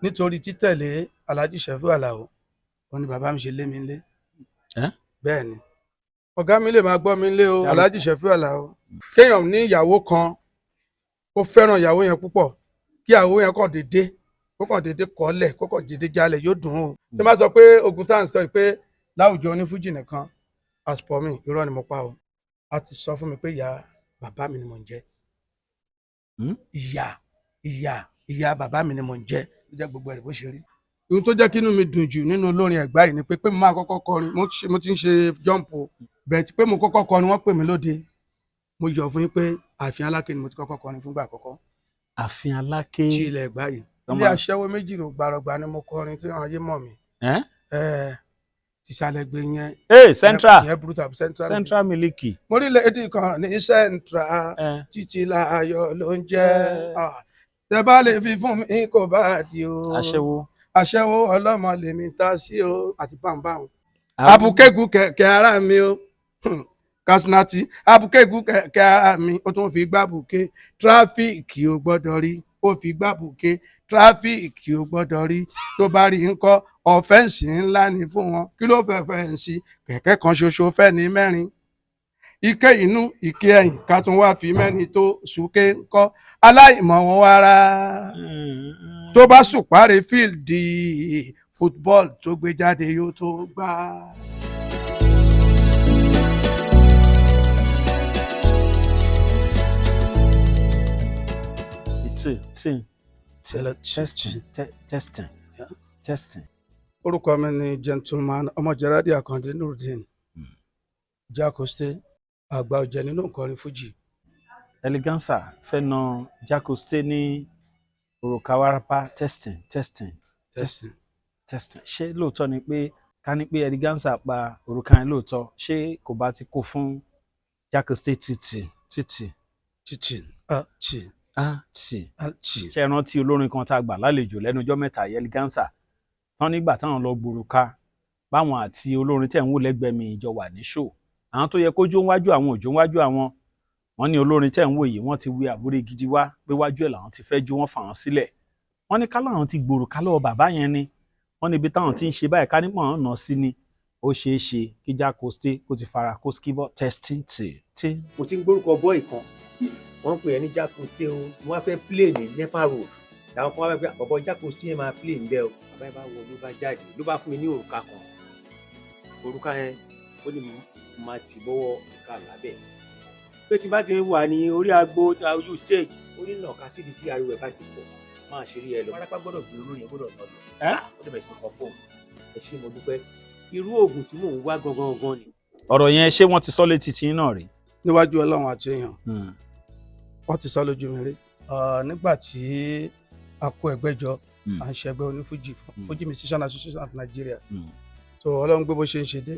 Nítorí títẹ̀lé Alhaji Sefiu Alao, wọn ni bàbá mi ṣe lé mi lé. Ẹ́? Bẹ́ẹ̀ ni, ọ̀gá mi lè máa gbọ́ mi lé o. Dárúkọ. Alhaji Sefiu Alao, kéèyàn ní ìyàwó kan, kó fẹ́ràn ìyàwó yẹn púpọ̀, kí ìyàwó yẹn kàn dédé, kó kàn dédé kọ́lẹ̀, kó kàn dédé jalè, yóò dùn ún o. Tí wọ́n bá sọ pé ogun tá à ń sọ yìí pé láwùjọ onífújì nìkan, as for me, irọ́ ni mo pa o. A ti sọ fún mi pé ìyá bàbá mi ni mò ń jẹ́. Ìyá bàbá mi ni mò ń jẹ́, ló jẹ́ gbogbo ẹ̀rẹ̀ bó ṣe rí. Ohun tó jẹ́ kí inú mi dùn jù nínú olórin Ẹ̀gbá yìí ni pé mo máa kọ́kọ́ kọrin. Mo ti ń ṣe jump o, bẹ́ẹ̀ tí pé mo kọ́kọ́ kọrin, wọ́n pè mí lóde. Mo yọ̀ fún yín pé ààfin Aláké ni mo ti kọ́kọ́ kọrin fúngbà àkọ́kọ́. Ààfin Aláké. Tí ilẹ̀ Ẹ̀gbá yìí. Tọ́ Ilé aṣẹ́wó méjì ló gbàrọ̀gbà ni mo kọrin tí wọ́n ayé mọ̀ mí. Ẹ́? Ẹ̀ tìṣàlẹ̀ gbé yẹn. Ee, Central. Yẹn burú tàbí Central. Central Miliki. Mo rí lady kan ní Central, Ẹ́. títí láyọ̀ ló ń jẹ́. Ẹ́. Ah, tẹ bá lè fi fún mi kò bá di o. Aṣẹ́wó. Aṣẹ́wó ọlọ́mọ lèmi ta sí o, àti báńbáń. Abukegu kẹ̀kẹ́ ara mi o. Kasinati abukegu kẹ̀kẹ́ ara mi, ó tún fi gbá buké, traffic ò gbọ́dọ̀ rí, ó fi gbá buké, traffic ò gbọ́dọ̀ rí. Tó bá rí ńkọ́, offence ńlá ni fún wọn. Kí ló fẹ́ fẹ́ǹsì kẹ̀kẹ́ kan ṣoṣo fẹ́ ní mẹ́rin, ike inú, ike ẹ̀yìn, ká tún wá fi mẹ́ni tó súnké ńkọ́, aláìmọ̀ wọn wára tó bá sùpárẹ̀ field football tó gbé jáde yóò tó gbá. Two, two, testing, testing, Yeah. testing. Orúkọ mi ni Gentleman Ọmọjẹrádì Àkàndé Nurudeen Jákòsté, àgbà ọ̀jẹ̀ nínú ìkọrin fújì. Eleganza fẹ́ na Jákòsté ní òrùka wárápá. Testing, testing, testing. Testing. Ṣé lóòótọ́ ni pé ká ní pé Eleganza pa òrùka yẹn lóòótọ́, ṣé kò bá ti kó fún Jákòsté títì títì? Títì a tì. Á tì. A tì. Ṣé ẹ rántí olórin kan tá a gbà lálejò lẹ́nu ọjọ́ mẹ́ta yìí, Eleganza tán, nígbà táwọn lọ gbòrùka, báwọn àti olórin tẹ̀ ń wò lẹ́gbẹ̀ẹ́ mi jọ wà ní ṣò, àwọn tó yẹ kó jó wájú àwọn òjò wájú àwọn? Wọ́n ní olórin tẹ̀ ń wò yìí, wọ́n ti wí àwúrẹ́ gidi wá pé wájú ẹ̀ làwọn ti fẹ́ jó, wọ́n fà wọ́n sílẹ̀. Wọ́n ní ká láwọn ti gbòrùka lọ́wọ́ bàbá yẹn ni, wọ́n níbi táwọn ti ń ṣe báyìí, ká nípò àwọn nà sí ni, ó ṣeé ṣe kí Jákòsté kó ti fara kó skibọ́. Testing, tì tí. Mo ti ń gbórúkọ boy kan, wọ́n ń pè é ní Jákòsté o. Wọ́n á fẹ́ play ní NEPA Road, làwọn kan wá fẹ́ pé àbọ̀bọ̀ Jákòsté yẹn máa play níbẹ̀ o. Bàbá yẹn bá wọ, ló bá jáde, ló bá fún mi ní òrùka kan. Òrùka yẹn, ó ní mo máa tì bọ́wọ́ ìka lábẹ́ pé tí n bá ti wà ní orí agbo ojú stage, ó ní nàka síbi tí ariwo ẹ̀ bá ti pọ̀, máa ṣeré ẹ lọ. Pátápá gbọ́dọ̀ gbé olórin yẹn, gbọ́dọ̀ nà lọ. Ẹ́? Ó dẹ̀ bẹ̀rẹ̀ sí kọ fóun. Ẹ ṣé, mo dúpẹ́. Irú oògùn tí mò ń wá gangan gangan ni. Ọ̀rọ̀ yẹn, ṣé wọ́n ti sọ létí tí náà rí? Níwájú Ọlọ́run àti èèyàn, wọ́n ti sọ lójú mi rí. Ah, nígbà tí a kó ẹgbẹ́ jọ, à ń ṣẹgbẹ́ onífújì, Fuji Musician Association of Nigeria. So Ọlọ́run gbé bó ṣe ń ṣe dé,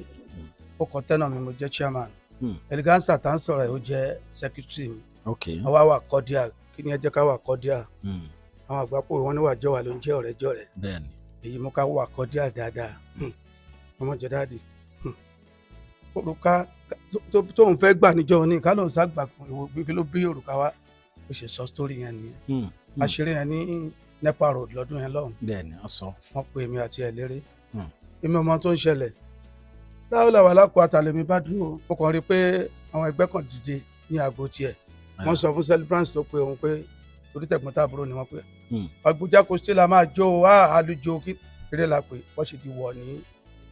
ó kọ tẹ́nà mi, mo jẹ́ chairman. Eleganza tá ń sọ̀rọ̀ ẹ̀, ó jẹ́ secretary mi. Àwa wà cordial. Kí ni ẹ jẹ́ ká wà cordial? Àwọn àgbàpọ̀ wọn ní wà jọ wà ló ń jẹ́ ọ̀rẹ́ jọ̀rẹ́. Bẹ́ẹ̀ni. Èyí mú ká wà cordial dáadáa. Ọmọ jẹ daddy, òrùka tóun fẹ́ gbà níjọ́ ní ká lóun sá gbà ìwò, kí ló bí òrùka wá? Ó ṣe sọ story yẹn nìyẹn. Àṣírí yẹn ní NEPA Road lọ́dún yẹn lọ́hùn. Bẹ́ẹ̀ni, ọ sọ. Wọ́n pe èmi àti ẹ̀ léré. Èmi ọmọ tó ń ṣẹlẹ̀ láwùlà wà lápò àtàlẹ́mí bá dúró, mo kàn rí i pé àwọn ẹgbẹ́ kan dìde ní àgbo tiẹ̀, wọ́n sọ fún celebrants tó pe òun pé torí tẹ̀gbọ́n tàbúrò ni wọ́n pè. Àgbójá kò sí la máa jó o, wá àlùjọ kí eré la pè wọ́n ṣe di wọ̀ ní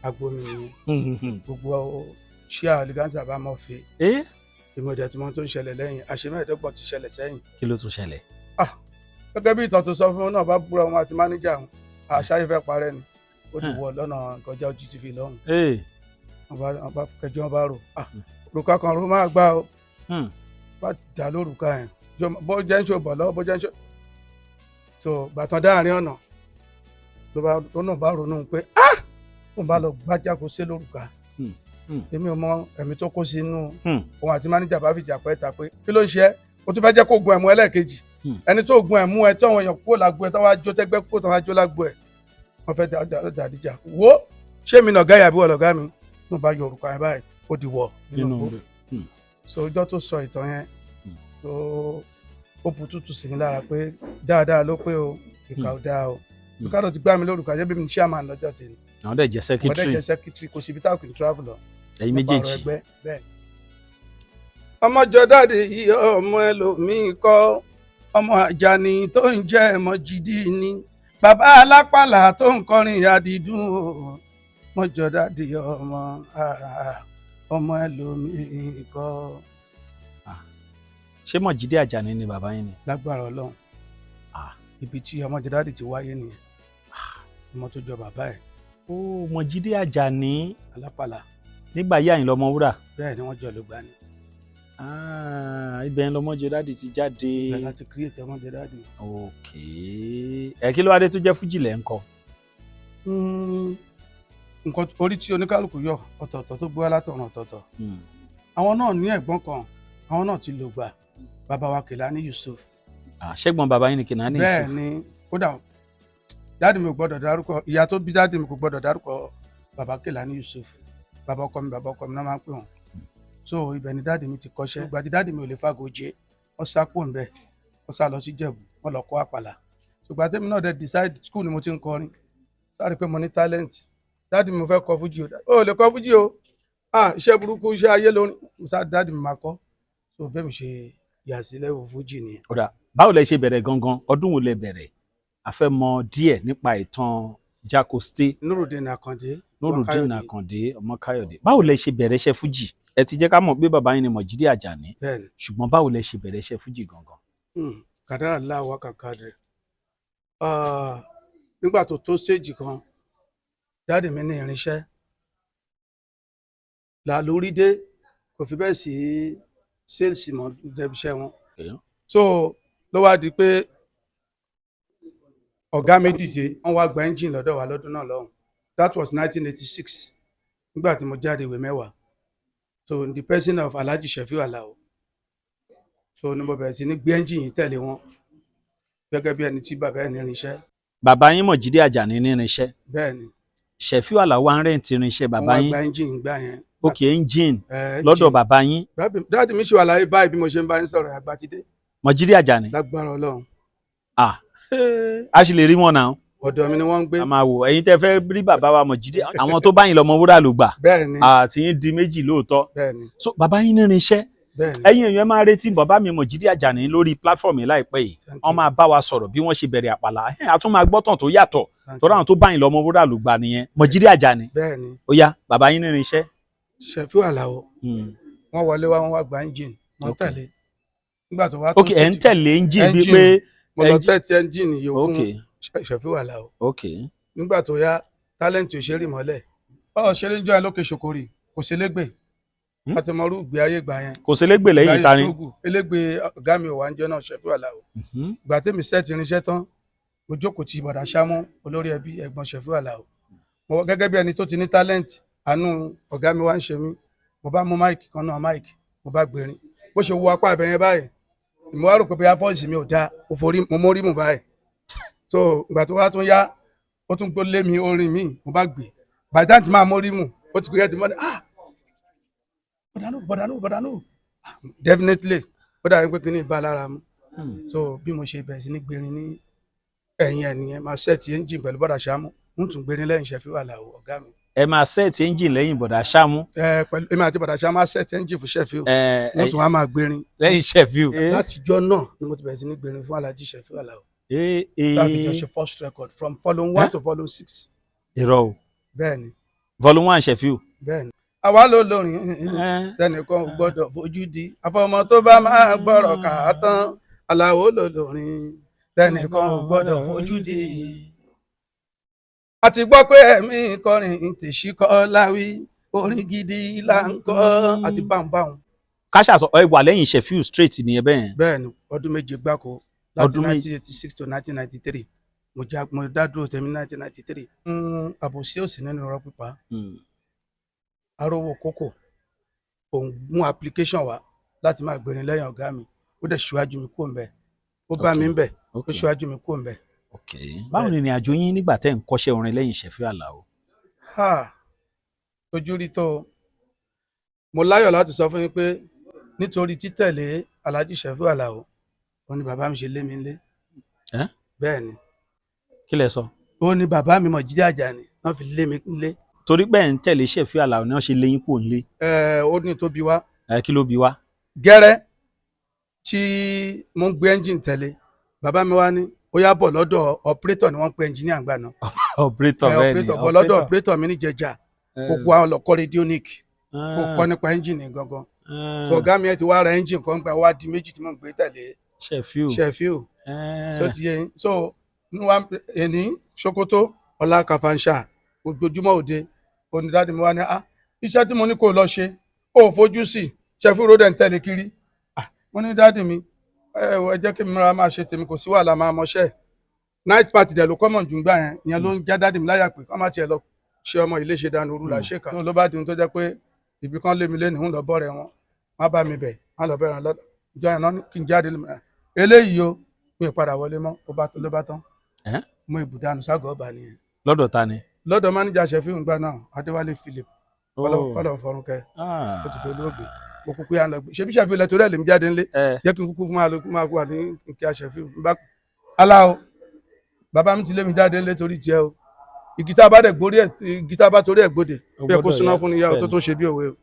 agbo mi nìyẹn. Gbogbo ṣíà Eleganza bá mọ̀ fẹ́. Ẹ́? Èmi ò dẹ̀ tí mo tó ń ṣẹlẹ̀ lẹ́yìn àṣemẹ́ẹ̀dọ́gbọ̀n ti ṣẹlẹ̀ sẹ́yìn. Kí ló tún ṣẹlẹ̀? Gẹ́gẹ́ bí ìtàn tó sọ fún wọn náà, bá búra wọn àti mánéjà wọn, àṣàyè fẹ́ parẹ́ ni, ó ti wọ̀ lọ́nà kọjá GTV lọ́hùn. Wọ́n bá kẹjọ, wọn bá rò, ah, òrùka kan ló máa gbá o. Bá ti dà lórúkà yẹn, bó jẹ́ ń ṣe bọ̀ lọ́wọ́, bó jẹ́ ń ṣe so gbàtàn dáàrin ọ̀nà ló bá tó náà bá ronú pé ah, òun bá lọ gbájá kó sí lórúkà. Èmi ò mọ ẹ̀mí tó kó sí inú. Òun àti mánéjà bá fìjà pẹ́ ta pé kí ló ń ṣe ẹ́, o tún fẹ́ jẹ́ kó gun ẹ̀mú ẹlẹ́ẹ̀kejì. Ẹni tó gun ẹ̀mú ẹ tí àwọn èèyàn kúrò lágbo ẹ tó wá jó tẹ́gbẹ́ kúrò tó wá jó lágbo ẹ, wọ́n fẹ́ dàdíjà wo ṣé mi nàgá yàbí wọ́n lọ̀gá mi mo bá yọ òrùka yẹn báyìí, ó di wọ̀ nínú nínú igbó. rẹ̀. So ọjọ́ tó sọ ìtàn yẹn tó ó bu tútù sí mi lára pé dáadáa ló pé o, ìkà ò dáa o. Ricardo ti gbá mi lórúkọ àjẹbí mi ní chairman lọ́jọ́ tèmi. Àwọn dẹ̀ jẹ́ Mo dẹ̀ secretary. Jẹ́ secretary. Kò síbi táwọn kì í travel lọ Ẹ̀yin nípa ọ̀rọ̀ méjèèjì. ẹgbẹ́ bẹ́ẹ̀. Ọmọjọ dáde yìí, ọmọ ẹlòmíín kọ́, ọmọ Àjàní tó ń jẹ́ ẹmọ jídí ni, bàbá alápàlà tó ń kọrin àdìdún o. Mọjọ dáde, ọmọ ọmọ ẹlòmíín kọ́. Ṣé Mọ̀jídé Àjàní ni bàbá yín ni? Lágbára Ọlọ́run. Ibi tí ọmọjọ dáde ti wáyé nìyẹn, ọmọ tó jọ bàbá ẹ̀. Ó Mọ̀jídé Àjàní. Alápàlà. Nígbà yí Àyìnlá Ọmọwúrà. Bẹ́ẹ̀ ni, wọ́n jọ ló gbà ní. Ah, ibẹ̀ ń lọmọjọ dáàdì ti jáde. Ibẹ̀ láti create ọmọjọ dáde. Ok, ẹ kí ló wá dé tó jẹ́ fújì lẹ́ ń kọ? Nǹkan orí tí oníkálukú yọ ọ̀tọ̀ọ̀tọ̀ tó gbé wá látọ̀run ọ̀tọ̀ọ̀tọ̀. Àwọn náà ní ẹ̀gbọ́n kan, àwọn náà ti lò gbà, bàbá wa Kèlání Yusuf. Ah, ṣẹ́gbọ́n bàbá yín ni Kìnání Bẹ́ẹ̀ Yusuf? ni. Kódà daddy mi ò gbọ́dọ̀ dárúkọ ìyá tó bí daddy mi, kò gbọ́dọ̀ dárúkọ bàbá Kèlání Yusuf. Bàbá ọkọ mi, bàbá ọkọ mi náà máa ń pè wọ́n. So ibẹ̀ ni daddy mi ti kọ́ṣẹ́. Ìgbà tí daddy mi ò lè fago jẹ, wọ́n sá kúrò ńbẹ̀, wọ́n sá lọ sí Jẹ̀bú, wọ́n lọ kọ́ àpàlà. Ṣùgbọ́n tèmi náà dẹ̀ decide, school ni mo ti ń kọrin, sáré pé mo ní talent. Daddy mi, mo fẹ́ kọ fújì o. Ó lè kọ fújì o, ah, iṣẹ́ burúkú, iṣẹ́ ayé lórin. Mo sá, daddy mi máa kọ́. So bẹ́ẹ̀ mi ṣe yà sí level fújì nìyẹn. Ó dà, báwo lẹ ṣe bẹ̀rẹ̀ gangan? Ọdún wo lẹ bẹ̀rẹ̀? A fẹ́ mọ̀ díẹ̀ nípa ìtàn Jacoste. Nurudeen Akande. Nurudeen Ọmọkáyọ̀dé. Akande Ọmọkáyọ̀dé. Báwo lẹ ṣe bẹ̀rẹ̀ iṣẹ́ fújì? Ẹ ti jẹ́ ká mọ̀ pé bàbá yín ni Mọ̀jídé Àjàní, Bẹ́ẹ̀ni. ṣùgbọ́n báwo lẹ ṣe bẹ̀rẹ̀ iṣẹ́ fújì gangan? Kàdárà láwa kàkà rẹ̀. Nígbà tó tó stage kan, daddy mi ní irinṣẹ́ làlórí dé, kò fi bẹ́ẹ̀ sí sales mọ́ débi iṣẹ́ wọn. So ló wá di pé ọ̀gá mi dìde, wọ́n wá gba engine lọ́dọ̀ wa lọ́dún náà lọ́hùn. That was 1986, nígbà tí mo jáde ìwé mẹ́wàá. So in the person of Alhaji Shefiu Alao, so ni mo bẹ̀rẹ̀ sí ní gbé engine yìí tẹ̀lé wọn gẹ́gẹ́ bí ẹni tí bàbá ẹ̀ ní irinṣẹ́. Bàbá yín Mọ̀jídé Àjàní ní irinṣẹ́? Bẹ́ẹ̀ ni. Ṣẹ̀fíù Àlàó wá ń rent irinṣẹ́ Wọ́n bàbá wá yín? gba engine gbà yẹn. Ok, engine lọ́dọ̀ Engine. bàbá yín. Daddy mi ṣì wà láyé báyìí bí mo ṣe ń bá yín sọ̀rọ̀, àgbà ti dé. Mọ̀jídé Àjàní? Lágbára Ọlọ́run. Ah, a sì lè rí wọn náà. Ọ̀dọ̀ mi ni wọ́n ń gbé. A máa wò ẹ̀yin tẹ́ fẹ́ rí bàbá wa Mọ̀jídé, àwọn tó bá yín lọ́mọ wúrà ló gbà. Bẹ́ẹ̀ ni. Àti yín di méjì lóòótọ́. Bẹ́ẹ̀ ni. So bàbá yín ní irinṣẹ́? Bẹ́ẹ̀ ni. Ẹ̀yin èèyàn, ẹ máa retí bàbá mi Mọ̀jídé Àjàní lórí platform yìí láìpẹ́ yìí. Thank Wọ́n you. máa bá wa sọ̀rọ̀ bí wọ́n ṣe bẹ̀rẹ̀ àpàlà. A tún máa gbọ́tàn tó yàtọ̀ Thank tọ́ra you. àwọn tó bá yín lọ́mọ wúrà ló gbà nìyẹn, Mọ̀jídé Àjàní. Bẹ́ẹ̀ ni. Ó yá, bàbá yín ní irinṣẹ́. Ṣẹ̀fíù Àlàó, wọ́n wọlé wá, wọ́n wá gba engine, wọ́n tẹ̀lé nígbà tó wá tó Ok, ẹ̀ ń stage. tẹ̀lé engine bíi Engine. pé Mo lọ engine- tẹ́tí engine yìí fún Ṣẹ̀fíù Àlàó. Nígbà tó yá, talent ò ṣe é rì mọ́lẹ̀, ọ̀ ṣeré ń jọ ẹ lókè ṣokòrì, kò ṣe légbè. Láti mọrú ìgbé ayé gbà yẹn. Kò sí légbè lẹ́yìn Ìgbé ta ayé ni? struggle. Elégbè ọ̀gá mi ò wá ń jọ náà, Ṣẹ̀fíù Àlàó. Ìgbà tẹ́mi set irinṣẹ́ tán, mo jókòó ti bọ̀dà Ṣámú, olórí ẹbí, ẹ̀gbọ́n Ṣẹ̀fíù Àlàó. Mo gẹ́gẹ́ bí ẹni tó ti ní talent, àánú ọ̀gá mi wá ń ṣe mí. Mo bá mú mic kan náà, mic mo bá gbèrín, bó ṣe wo apá ibẹ̀ yẹn báyìí, mo wá rò pé bóyá voice mi ò dáa, mo forí mo mórí mù báyìí. So ìgbà tó wá tún yá, ó tún gbó lé mi orin mi, mo bá gbé. By the time tí máa mórí mù, ó ti gbé ẹ ti mọ́ ni, ah, bọ̀dánù, bọ̀dánù, bọ̀dánù, definitely ó dàbí pé kíní ìbá lára mu. So bí mo ṣe bẹ̀rẹ̀ sí ní gbérin ní ẹ̀yìn ẹ̀ nìyẹn, máa set engine pẹ̀lú bọ́dà Ṣámú, ń tún gbérin lẹ́yìn Ṣẹ̀fíù Àlàó ọ̀gá mi. Ẹ máa set engine lẹ́yìn bọ̀dà Ṣámú? Ẹ pẹ̀lú èmi àti bọ́dà Ṣámú á set engine fún Ṣẹ̀fíù, ẹ wọ́n tún wá máa gbérin. Lẹ́yìn Ṣẹ̀fíù. Látijọ́ náà ni mo ti bẹ̀rẹ̀ sí ní gbérin fún Alhaji Ṣẹ̀fíù Àlàó. Ee. Tá a fi jọ ṣe first record from volume 1 to volume 6. Irọ́ o. Bẹ́ẹ̀ ni. Volume 1 Ṣẹ̀fíù. Bẹ́ẹ̀ ni, àwa ló lórin tẹnìkan ò gbọ́dọ̀ fojú di, àfọmọ tó bá máa gbọ́rọ̀ kà á tán. Àlàó ló lórin tẹnìkan ò gbọ́dọ̀ fojú di. A ti gbọ́ pé ẹ̀mí kọrin tèṣíkọ́ láwí, orin gidi là ń kọ́ àti báńbáń. Káṣà sọ ẹ wà lẹ́yìn Ṣẹ̀fíù straight nìyẹn bẹ́ẹ̀? Bẹ́ẹ̀ ni, ọdún 7 gbáko láti Ọdún 1986 to 1993. Mo já, mo dá dúró tèmi 1993. Àbòsí òsì nínú irọ́ pípa. Arówó kókò òun mú application wá láti máa gbérin lẹ́yìn ọ̀gá mi, ó dẹ̀ ṣíwájú mi kúrò ńbẹ̀, ó bá mi ńbẹ̀, ó ṣíwájú mi kúrò ńbẹ̀. Báwo ni ìrìn àjò yín nígbà tẹ́ ń kọ́ṣẹ́ orin lẹ́yìn Ṣẹ̀fíù Àlàó? Ha, ojú rí tó o. Mo láyọ̀ láti sọ fún yín pé nítorí títẹ̀lé Alhaji Ṣẹ̀fíù Àlàó, òun ni bàbá mi ṣe lé mi nílé. Ẹ́? Bẹ́ẹ̀ ni. Kí lẹ sọ? Ó ní bàbá mi Mọ̀jídé Àjàní wọ́n fi lé mi lé. Torí pé ẹ̀ ń tẹ̀lé Ṣẹ̀fíù Àlàó ni wọ́n ṣe léyìn kúrò nílé. Ẹ ó ní tó bí wá. Ẹ kí ló bí wá? Gẹ́rẹ́ tí mo ń gbé engine tẹ̀lé, bàbá mi wá ní ó yá bọ̀ lọ́dọ̀ operator ni wọ́n ń pe engineer gbà náà. Operator. Ẹ Bẹ́ẹ̀ ni. Operator, bọ̀ lọ́dọ̀ operator mi ní Jẹjà, kó kó àwọn lọ kọ́ radionic, kó kọ́ nípa engine gangan. So ọ̀gá mi ẹ ti wá ra engine kan gbà wá di méjì tí mo ń gbé tẹ̀lé. Ṣẹ̀fíù. Ṣẹ̀fíù. So ti yé yín, so ní wa ẹni Sokoto ọlá Kàfàǹṣà ojoojúmọ́ òde onídàádi mi wá ní, ah, iṣẹ́ tí mo ní kó lọ ṣe ó fojú sí Ṣẹ̀fíù road ń tẹ̀lé kiri. Ah, mo ní daddy mi, ẹ wò, ẹ jẹ́ kí mi ra máa ṣe tèmi, kò sí wàhálà, máa mọṣẹ́. Night party dẹ̀ ló common jù ń gbà yẹn. Ìyẹn ló ń já daddy mi láyà pé kọ́ má tiẹ̀ lọ ṣe ọmọ ilé ṣe dànù òru là ṣe kà ló bá di ohun tó jẹ́ pé ibì kan lé mi lé nìhun lọ bọ́rẹ̀ wọn, má bá mi bẹ̀, má lọ bẹ̀rẹ̀ lọ́dọ̀ ìjọ yẹn náà ní kí n jáde lé mi. Eléyìí o, mi ò padà wọlé mọ́, ó bá tó ló bá tán. Ẹ́? Mo ìbùdánù ságọ́ ọba nìyẹn. Lọ́dọ̀ ta ni? Lọ́dọ̀ máníjà Ṣẹ̀fíù ńgbà náà, Adéwálé Philip, kọ́lọ̀ ń fọrún kẹ́. Ó ti dolóògbé. Mo kúkú yà ń lọ gbé ṣebí Ṣẹ̀fíù lẹ torí ẹ̀ lèmi jáde ńlé. Jẹ́ kí n kúkú máa lọ máa wà ní nkí Ṣẹ̀fíù ń bá aláwo. Bàbá mi ti lé mi jáde ńlé torí tiẹ̀ o. Igi tá a bá dẹ̀ gborí ẹ̀, igi tá a bá torí ẹ̀ gbòde Ó bí ẹ kó gbọ́dọ̀ súná yá. fún níyàwó tó Bẹ́ẹ̀ni. tó ṣe bí òwe o.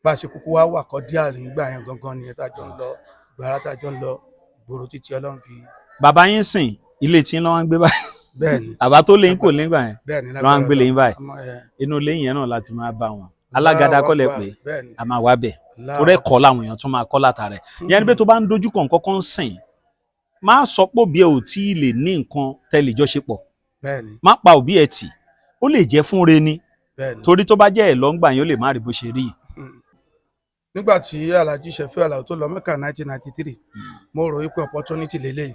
Bá a ṣe kúkú wá wà kọ́ díà nígbà yẹn gangan nìyẹn, tá a jọ ń lọ gbàrà, tá a jọ ń lọ ìgboro títí Ọlọ́run fi. Bàbá yín sìn ilé tí ń lọ́wọ́ ń gbé báyìí? Bẹ́ẹ̀ ni. Bàbá tó léyìn kò léyìn gbà yẹn Bẹ́ẹ̀ ni. lọ́wọ́ ń gbé léyìn báyìí. Ọmọ ẹ. Inú ilé yẹn náà láti máa bá wọn alágàdá kọ́lẹ̀ pé Bẹ́ẹ̀ ni. a máa wá bẹ̀ torí ẹ̀kọ́ làwọn èèyàn tún máa kọ́ látara ẹ̀. Ìyẹn ni pé tó bá ń dojú kọ nǹkan kan sìn, má sọ pé òbí ẹ ò tí ì lè ní nǹkan tẹ́lẹ̀ jọ ṣe pọ̀. Bẹ́ẹ̀ ni. Má pa òbí ẹ tì, ó lè jẹ́ fún re ni. Bẹ́ẹ̀ ni. Torí tó bá jẹ́ ẹ̀ lọ́ngbà yẹn, ó lè má rí bó ṣe rí yìí. Nígbà tí Alhaji Ṣẹ̀fíù Àlàó tó lọ Mẹ́kà 1993, mo rò wípé opportunity lélẹ́yìí,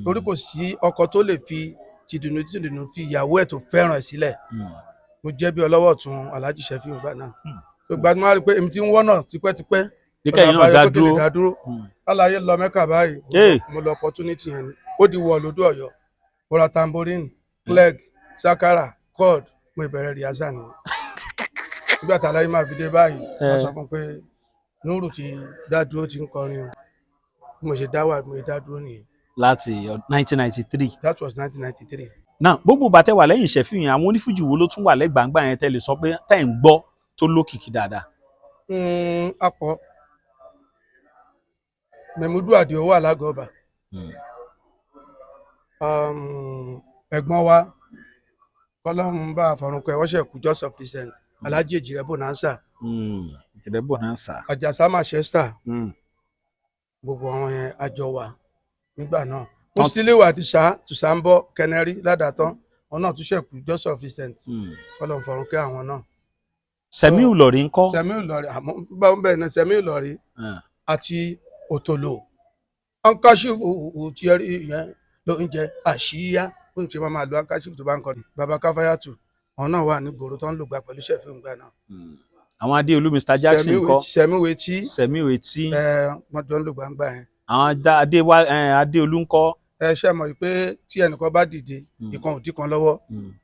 torí kò sí ọkọ tó lè fi tìdùnnú tìdùnnú fi ìyàwó ẹ̀ tó fẹ́ràn ẹ̀ sílẹ̀. Mo jẹ́ bí ọlọ́wọ́ tún Alhaji Ṣẹ̀fíù gbà náà. Tó gbajúmọ̀ rí pé èmi ti ń wọ́nà tipẹ́tipẹ́ Kíkẹ́ yìí ọ̀nà náà àbáyọ dá pé kí n lè dúró. dá dúró. Aláyé lọ Mẹ́kà báyìí, mo lọ opportunity yẹn ni. Ó di wọ̀ lódò Ọ̀yọ́, mo ra tambourine, clegg, sakara, chord, mo ìbẹ̀rẹ̀ rìhásà nìyẹn. Nígbà tí aláyé máa fi dé báyìí, wọ́n sọ fún pé Núrù ti dá dúró, ti ń kọrin o. Bí mo ṣe dá wà, mo ṣe dá dúró nìyẹn. Láti 1993? That was 1993. Náà gbogbo bàtẹ́ wà lẹ́yìn Ṣẹ̀fíù yẹn, àwọn onífújì wo ló tún wà lẹ́gbàǹgbà yẹn tẹ́ lè sọ pé tẹ́ ń gbọ́ tó lókìkí dáadáa? Akọ Mẹ̀múdù Àdìo wà lágọ̀ọ́ ọba. Ẹ̀gbọ́n wa, kọ́lọ́run bá àfọ̀rúnkọ ẹ̀, wọ́n ṣe kú just of recent, Alhaji Èjìrẹ́ Bonanza. Ìjìnlẹ̀ Bonanza. Àjàsá Manchester. Gbogbo àwọn yẹn àjọ wà nígbà náà. Musiliu Àdìsá Tùsàǹbọ̀ Kẹnẹrí ládàtán, wọn náà tún ṣe kú just of recent. Kọ́lọ́run fọ̀rúnkẹ́ àwọn náà. Sẹ̀míù Lọ̀rí ńkọ́? Sẹ̀míù Lọ̀rí, àmọ́ báwọn bẹ́ẹ̀ náà, Sẹ̀míù Lọ̀rí àti Òtòlò ankaṣífù tí ẹ rí yẹn ló ń jẹ àṣìyá, bó ń ṣe máa lo ankaṣífù tó bá ń kọrin. Baba Káfáyàtù, àwọn náà wà ní gbòòrò tó ń lò gbà pẹ̀lú Ṣẹ̀fíù ńgbà náà. Àwọn Adéolú Mr Jackson ńkọ́? Sẹ̀míwé tí Sẹ̀míù Etí. Ẹ wọ́n jọ ń lò gbàǹgbà yẹn. Àwọn Adéolú ńkọ́? Ẹ ṣe mọ̀ pé tí ẹnìkan bá dìde, ìkan ò dí kan lọ́wọ́.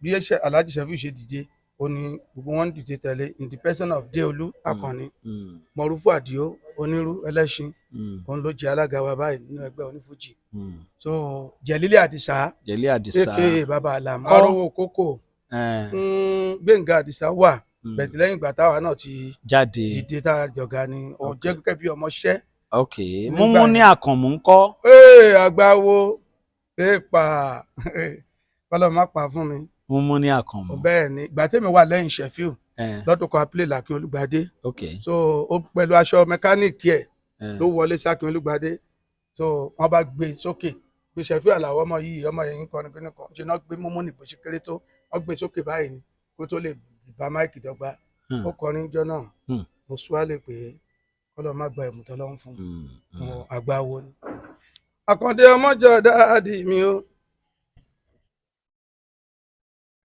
Bí ẹṣẹ Alhaji Ṣẹ̀fíù ṣe dìde, ó ní gbogbo wọn dìde tẹ̀lé in the person of Déolú Akànní, Mọ̀rúfù Àdìó Onírú Ẹlẹ́ṣin. Òun ló jẹ́ alága wa báyìí nínú ẹgbẹ́ onífújì. So Jẹ̀lílẹ̀ Àdìsá. Jẹ̀lí Àdìsá. Aka Baba Alam Arówó Kókò. Gbẹ̀ngà Àdìsá wà bẹ̀tẹ̀ lẹ́yìn ìgbà táwa náà ti jáde dìde tá a jọ̀gá ni ó jẹ́ gẹ́gẹ́ bí ọmọọṣẹ́. Ok. Nígbà Múmú ní yẹn. Àkànmú ńkọ́? Ee, àgbáwo èèpà, kọ́lọ́ má pa fún mi. Múmú ní Àkànmú. Bẹ́ẹ̀ ni, ìgbà tẹ́mi wà lẹ́yìn Ṣẹ̀fíù lọ́dún kan, play làkín Olúgbadé. So ó pẹ̀lú aṣọ mẹkáníìkì ẹ̀ ló wọlé sákin Olúgbadé. So wọ́n bá gbé sókè bí Ṣẹ̀fíù Àlàó, ọmọ yìí, ọmọ yìí ń kọrin kíní kan ṣe náà, gbé múmú ní bó ṣe kéré tó, wọ́n gbé sókè báyìí ni kó tó lè bá máìkì dọ́gba. Ó kọrin jọ náà. Mo súwálè pé kọ́lọ́ má gba ẹ̀mú tọ́lọ́ ń fún un, àgbà wo ni. Àkàndé ọmọjọ daddy mi o,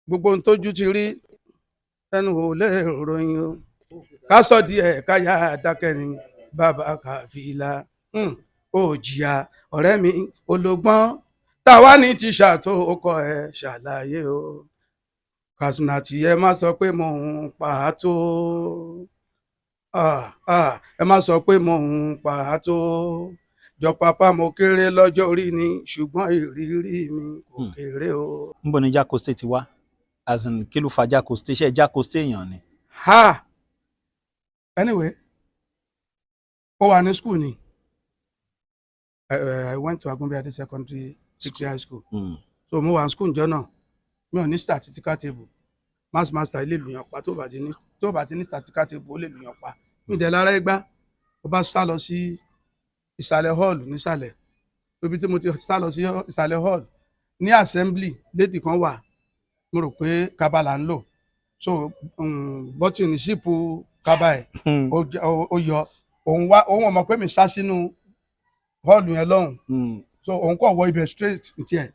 gbogbo ohun tójú ti rí, ẹnu ò lè ròyìn o. Ká sọ díẹ̀ káyà dákẹ́ ni bàbá kàfílà ó jìyà ọ̀rẹ́ mi ológbọ́n táwa ní tíṣà tó kọ ẹ ṣàlàyé o. Kàṣùnàtì, ẹ má sọ pé mò ń pa á tó. Ah, ah, ẹ má sọ pé mò ń pa á tó. Jọ papa, mo kéré lọ́jọ́ orí ni, ṣùgbọ́n ìrírí mi kò kéré o. Níbo ni Jákòsté ti wá? As in, kí ló fa Jákòsté? Ṣé Jákòsté èèyàn ni? Ha, anyway, ó wà ní school ni. I went to Agunbíadé Secondary Teacher High School. So mo wà ní school njọ́ náà, mi ò ní statistical table. Maths master ilé lùyàn pa. Tó bá ti ní statistical table, ó lè lùyàn pa. Mi dẹ̀ lára ẹgbá, ó bá sá lọ sí ìsàlẹ̀ hall nísàlẹ̀. Ibi tí mo ti sá lọ sí ìsàlẹ̀ hall ní assembly, lady kan wà, mo rò pé kaba là ń lò. So bọ́tìnì zip kaba ẹ̀ ó yọ. Òun wá, òun ò mọ̀ pé mi sá sínú hall yẹn lọ́hùn. So òun kàn wọ ibẹ̀ straight ní tiẹ̀.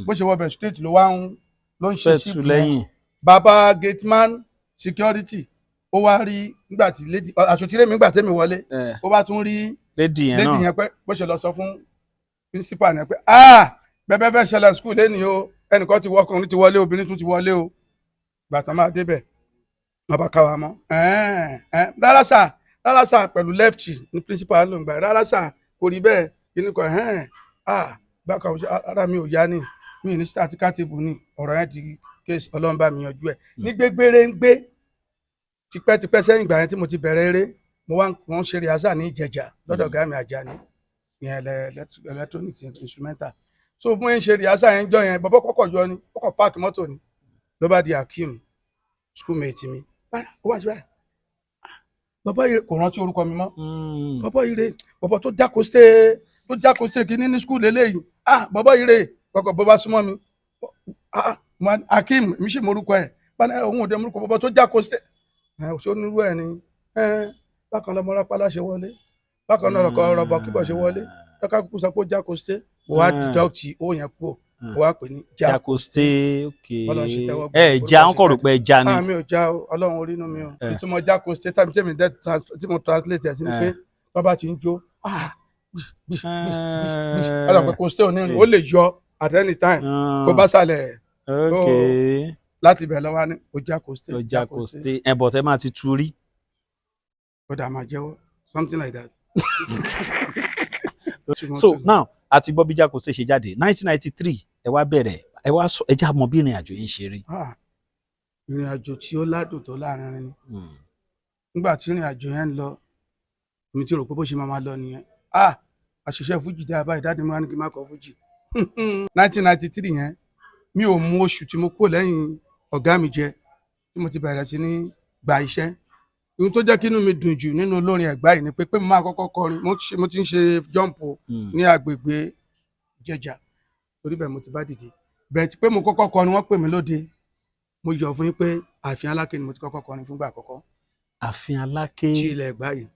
Bó ṣe wọ ibẹ̀ straight, ló wá ń ló ń ṣe Fẹ́ zip tu yẹn. lẹ́yìn. Bàbá gateman security, ó wá rí nígbà tí lady àṣòtírẹ́ mi, nígbà tẹ́mi wọlé, ó bá tún rí lady yẹn lady náà. yẹn pé bó ṣe lọ sọ fún principal yẹn pé, "Ah, bẹ́ẹ̀ fẹ́ ṣẹlẹ̀ school lẹ́nìí o, ẹnìkan ti wọ, ọkùnrin ti wọlé, obìnrin tún ti wọlé o." Gbàtàn máa débẹ̀, wọn bá ká wa mọ́. "Ẹ̀ẹ́n, ẹ̀ẹ́n, rárá sà, rárá sà," pẹ̀lú left ní principal ló ń gbà, "Rárá sà, kò rí bẹ́ẹ̀." Kíní kan, ẹ̀ẹ́n, ah, bákan ara mi ò yá ni, mi ní statistical table ni. Ọ̀rọ̀ yẹn di case, Ọlọ́run bá mi yanjú ẹ̀ ní gbégbére ń gbé tipẹ́tipẹ́ sẹ́yìn. Ìgbà yẹn tí mo ti bẹ̀rẹ̀ eré, mo wá wọ́n ṣe rehearsal ní Ìjẹ̀jà lọ́dọ̀ ọ̀gá mi Àjàní ìyẹn electronic instrumental. So mo ń ṣe rehearsal yẹn jọ yẹn, bọ́bọ́ kọ́kọ́ yọ ni, kọ́kọ́ park mọ́tò ni, ló bá di Akeem, schoolmate mi. Báyà, ó wá sí báyà, bàbá yìí kò rántí orúkọ mi mọ́. Bàbá yìí rè, bàbá tó jákòsté kínní ní school eléyìí. Ah, bàbá yìí rè kọkọ. Bó bá súnmọ́ mi, ah, Akeem mi sì morúkọ ẹ̀ báni, òun ò dé morúkọ bàbá tó jákòsté ẹ̀ ṣó nírú ẹ̀ ni ẹ̀. Bákan lọmọ rápálá ṣe wọlé, bákan náà lọkọ rọbọ kíbọ̀ ṣe wọlé, lọ́ka kúkú sọ pé ó jákòsté. Mo wá deduct ó yẹn kúrò, mo wá pè ní Jákòsté, ok. Ọlọ́run ṣe tẹ́wọ́ gbà. Ẹ já, ń kọ̀ rò pé ẹ já ni. Ah, mi ò já o, Ọlọ́run orí inú mi o. Ìtumọ̀ jákòsté tàbí tèmi dẹ́ tí mo translate ẹ̀ sí ni pé tó bá ti ń jó, ah, gbìsh, gbìsh, gbìsh, gbìsh, ẹ lọ pé kòsté onírin, ó lè yọ at any time kó bá sàlẹ̀. Láti ibẹ̀ lọ́wọ́ ní ó jákòsté. Ó Jákòsté. Ẹ bọ̀ tẹ́ máa ti tu rí. Ó dà, máa jẹ́wọ́, something like that. So now, àti gbọ́ bí Jákòsté ṣe jáde 1993, ẹ wá bẹ̀rẹ̀, ẹ wá sọ, ẹ já mọ bí ìrìn àjò yín ṣe rí. Ah, ìrìn àjò tí ó ládùn tó láàrin ni. Nígbà tí ìrìn àjò yẹn ń lọ, èmi ti rò pé bó ṣe máa máa lọ nìyẹn. Ah, àṣìṣe fújì dá báyìí, daddy mi wá ní kí n má kọ fújì. 1993 yẹn, mi ò mú oṣù tí mo kúrò lẹ́yìn ọ̀gá mi jẹ tí mo ti bẹ̀rẹ̀ sí ní gba iṣẹ́. Ohun tó jẹ́ kí inú mi dùn jù nínú olórin Ẹ̀gbá yìí ni pé mo máa kọ́kọ́ kọrin. Mo ti ń ṣe jump ní agbègbè Ìjẹ̀jà, torí bẹ́ẹ̀ mo ti bá dìde bẹ́ẹ̀ tí pé mo kọ́kọ́ kọrin, wọ́n pè mí lóde. Mo yọ̀ fún yín pé ààfin Aláké ni mo ti kọ́kọ́ kọrin fúngbà àkọ́kọ́. Ààfin Aláké. Tí ilẹ̀ Ẹ̀gbá yìí,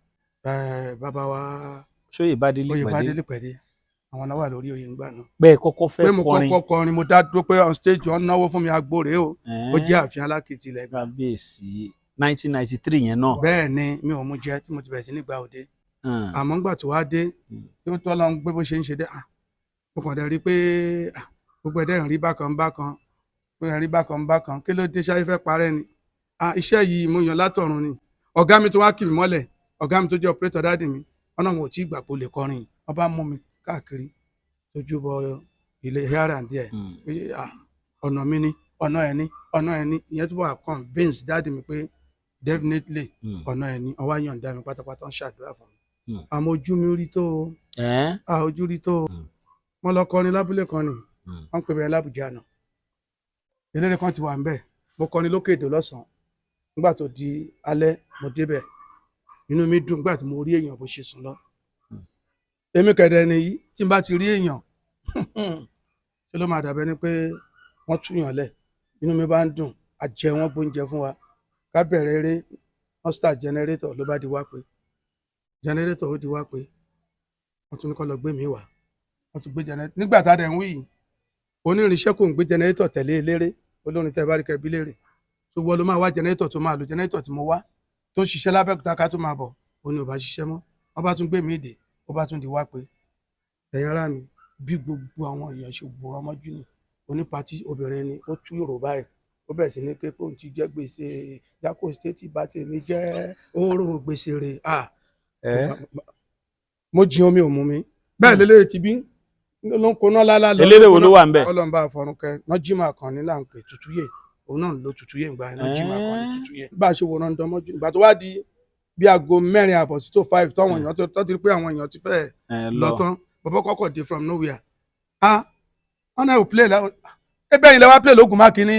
bàbá wa Ṣóyè Bádélé. Oyè Pàdé. Bádélé Pẹ̀dé, àwọn náà wà lórí oyè ńgbà náà. Bẹ́ẹ̀ kọ́kọ́ fẹ́ Pé mo kọrin. kọ́kọ́ kọrin, mo dá dúró pé on stage, wọ́n náwó fún mi, agbo rèé o, ó jẹ́ ààfin Aláké ti ilẹ̀ Ẹ̀gbá. Kábíyèsí, 1993 yẹn náà. Bẹ́ẹ̀ ni, mi ò mú jẹ tí mo ti bẹ̀rẹ̀ sí ní gba òde. Àmọ́ ńgbà tó wá dé, tí ó tọ́ lọ ń gbé bó ṣe ń ṣe dé, ah, mo kàn dẹ̀ rí pé, ah, gbogbo ẹ̀dẹ̀ ń rí bákan bákan, gbogbo ẹ̀ ń rí bákan bákan. Kí ló dé? Ṣáyé fẹ́ parẹ́ ni? Ah, iṣẹ́ yìí mo yàn látọ̀run ni. Ọ̀gá mi tó wá kì mí mọ́lẹ̀, ọ̀gá mi tó jẹ́ operator daddy mi, ọ̀nà wọn ò tí ì gbà pé o lè kọrin. Wọ́n bá mú mi káàkiri tójú bọ ilé here and there pé, ah, ọ̀nà mi ni, ọ̀nà ẹ̀ ni, ọ̀nà ẹ̀ ni. Ìyẹn tó wà convince daddy mi pé definitely ọ̀nà ẹ̀ ni. Ọwọ́ yọ̀ǹda mi pátápátá, ń ṣàdúrà fún mi. Àmọ́ ojú mi rí tó o. Ah, ojú rí tó o. Wọ́n lọ kọrin lábúlé kan ni. Wọ́n pè bẹ́ẹ̀ lábùjá náà. Eléré kan ti wà ńbẹ̀. Mo kọrin lókè èdò lọ́sàn-án. Nígbà tó di alẹ́, mo débẹ̀, inú mi dùn nígbà tí mo rí èèyàn bó ṣe sùn lọ. Èmi kẹ̀dẹ̀ nìyí, tí n bá ti rí èèyàn, ṣé ló máa dàbẹ́ ni pé wọ́n túyàn lẹ̀. Inú mi bá ń dùn, àjẹ wọn gbóúnjẹ fún wa, ká bẹ̀rẹ̀ eré. Wọ́n start generator, ló bá di wá pé generator ó di wá pé wọ́n tún ní kó lọ gbé mi wá. Wọ́n tún gbé generator. Nígbà tá a dẹ̀ ń wí yìí, onírinṣẹ́ kò ń gbé generator tẹ̀lé eléré. Olórin tẹ́ bá rí kẹbí léèrè tó wọ́n ló máa wá generator tó máa lò. Generator tí mo wá tó ń ṣiṣẹ́ lábẹ́òkúta ká tó máa bọ̀, òun ni ò bá ṣiṣẹ́ mọ́. Wọ́n bá tún gbé mi dé, ó bá tún di wá pé, ẹ̀yin ará mi, bí gbogbo àwọn èèyàn ṣe gbòòrò ọmọjú ni. Onípatí obìnrin ni, ó tú Yorùbá ẹ̀, ó bẹ̀rẹ̀ sí ní pé kóun ti jẹ́ gbèsè, Jákòsté ti bá tèmi jẹ́, oró gbèsè rè. Ah, mo jí omi ò mú mi. Bẹ́ẹ̀ lélẹ́rẹ́ ti bí ló ń koná lálá lọ. Eléré wo ló wà ń bẹ̀? Ọlọ́mọba àfọ̀rúnkẹ́ nọ́jìmá kan ní là ń pè Tútúyè, òun náà ló Tútúyè ń gbà yẹn, nọ́jìmá kan ní Tútúyè. Bá a ṣe wòran dánmọ́jú ìgbà tó wá di bí aago 4:30 sí tó 5, tọ́wọ̀n èèyàn tó ti rí pé àwọn èèyàn ti fẹ́ Ẹ lọ tán, bàbá kọ́kọ́ dé from nowhere. Ah, wọn náà ò play la ebe yìí lẹ wá play lóògùn mákì ní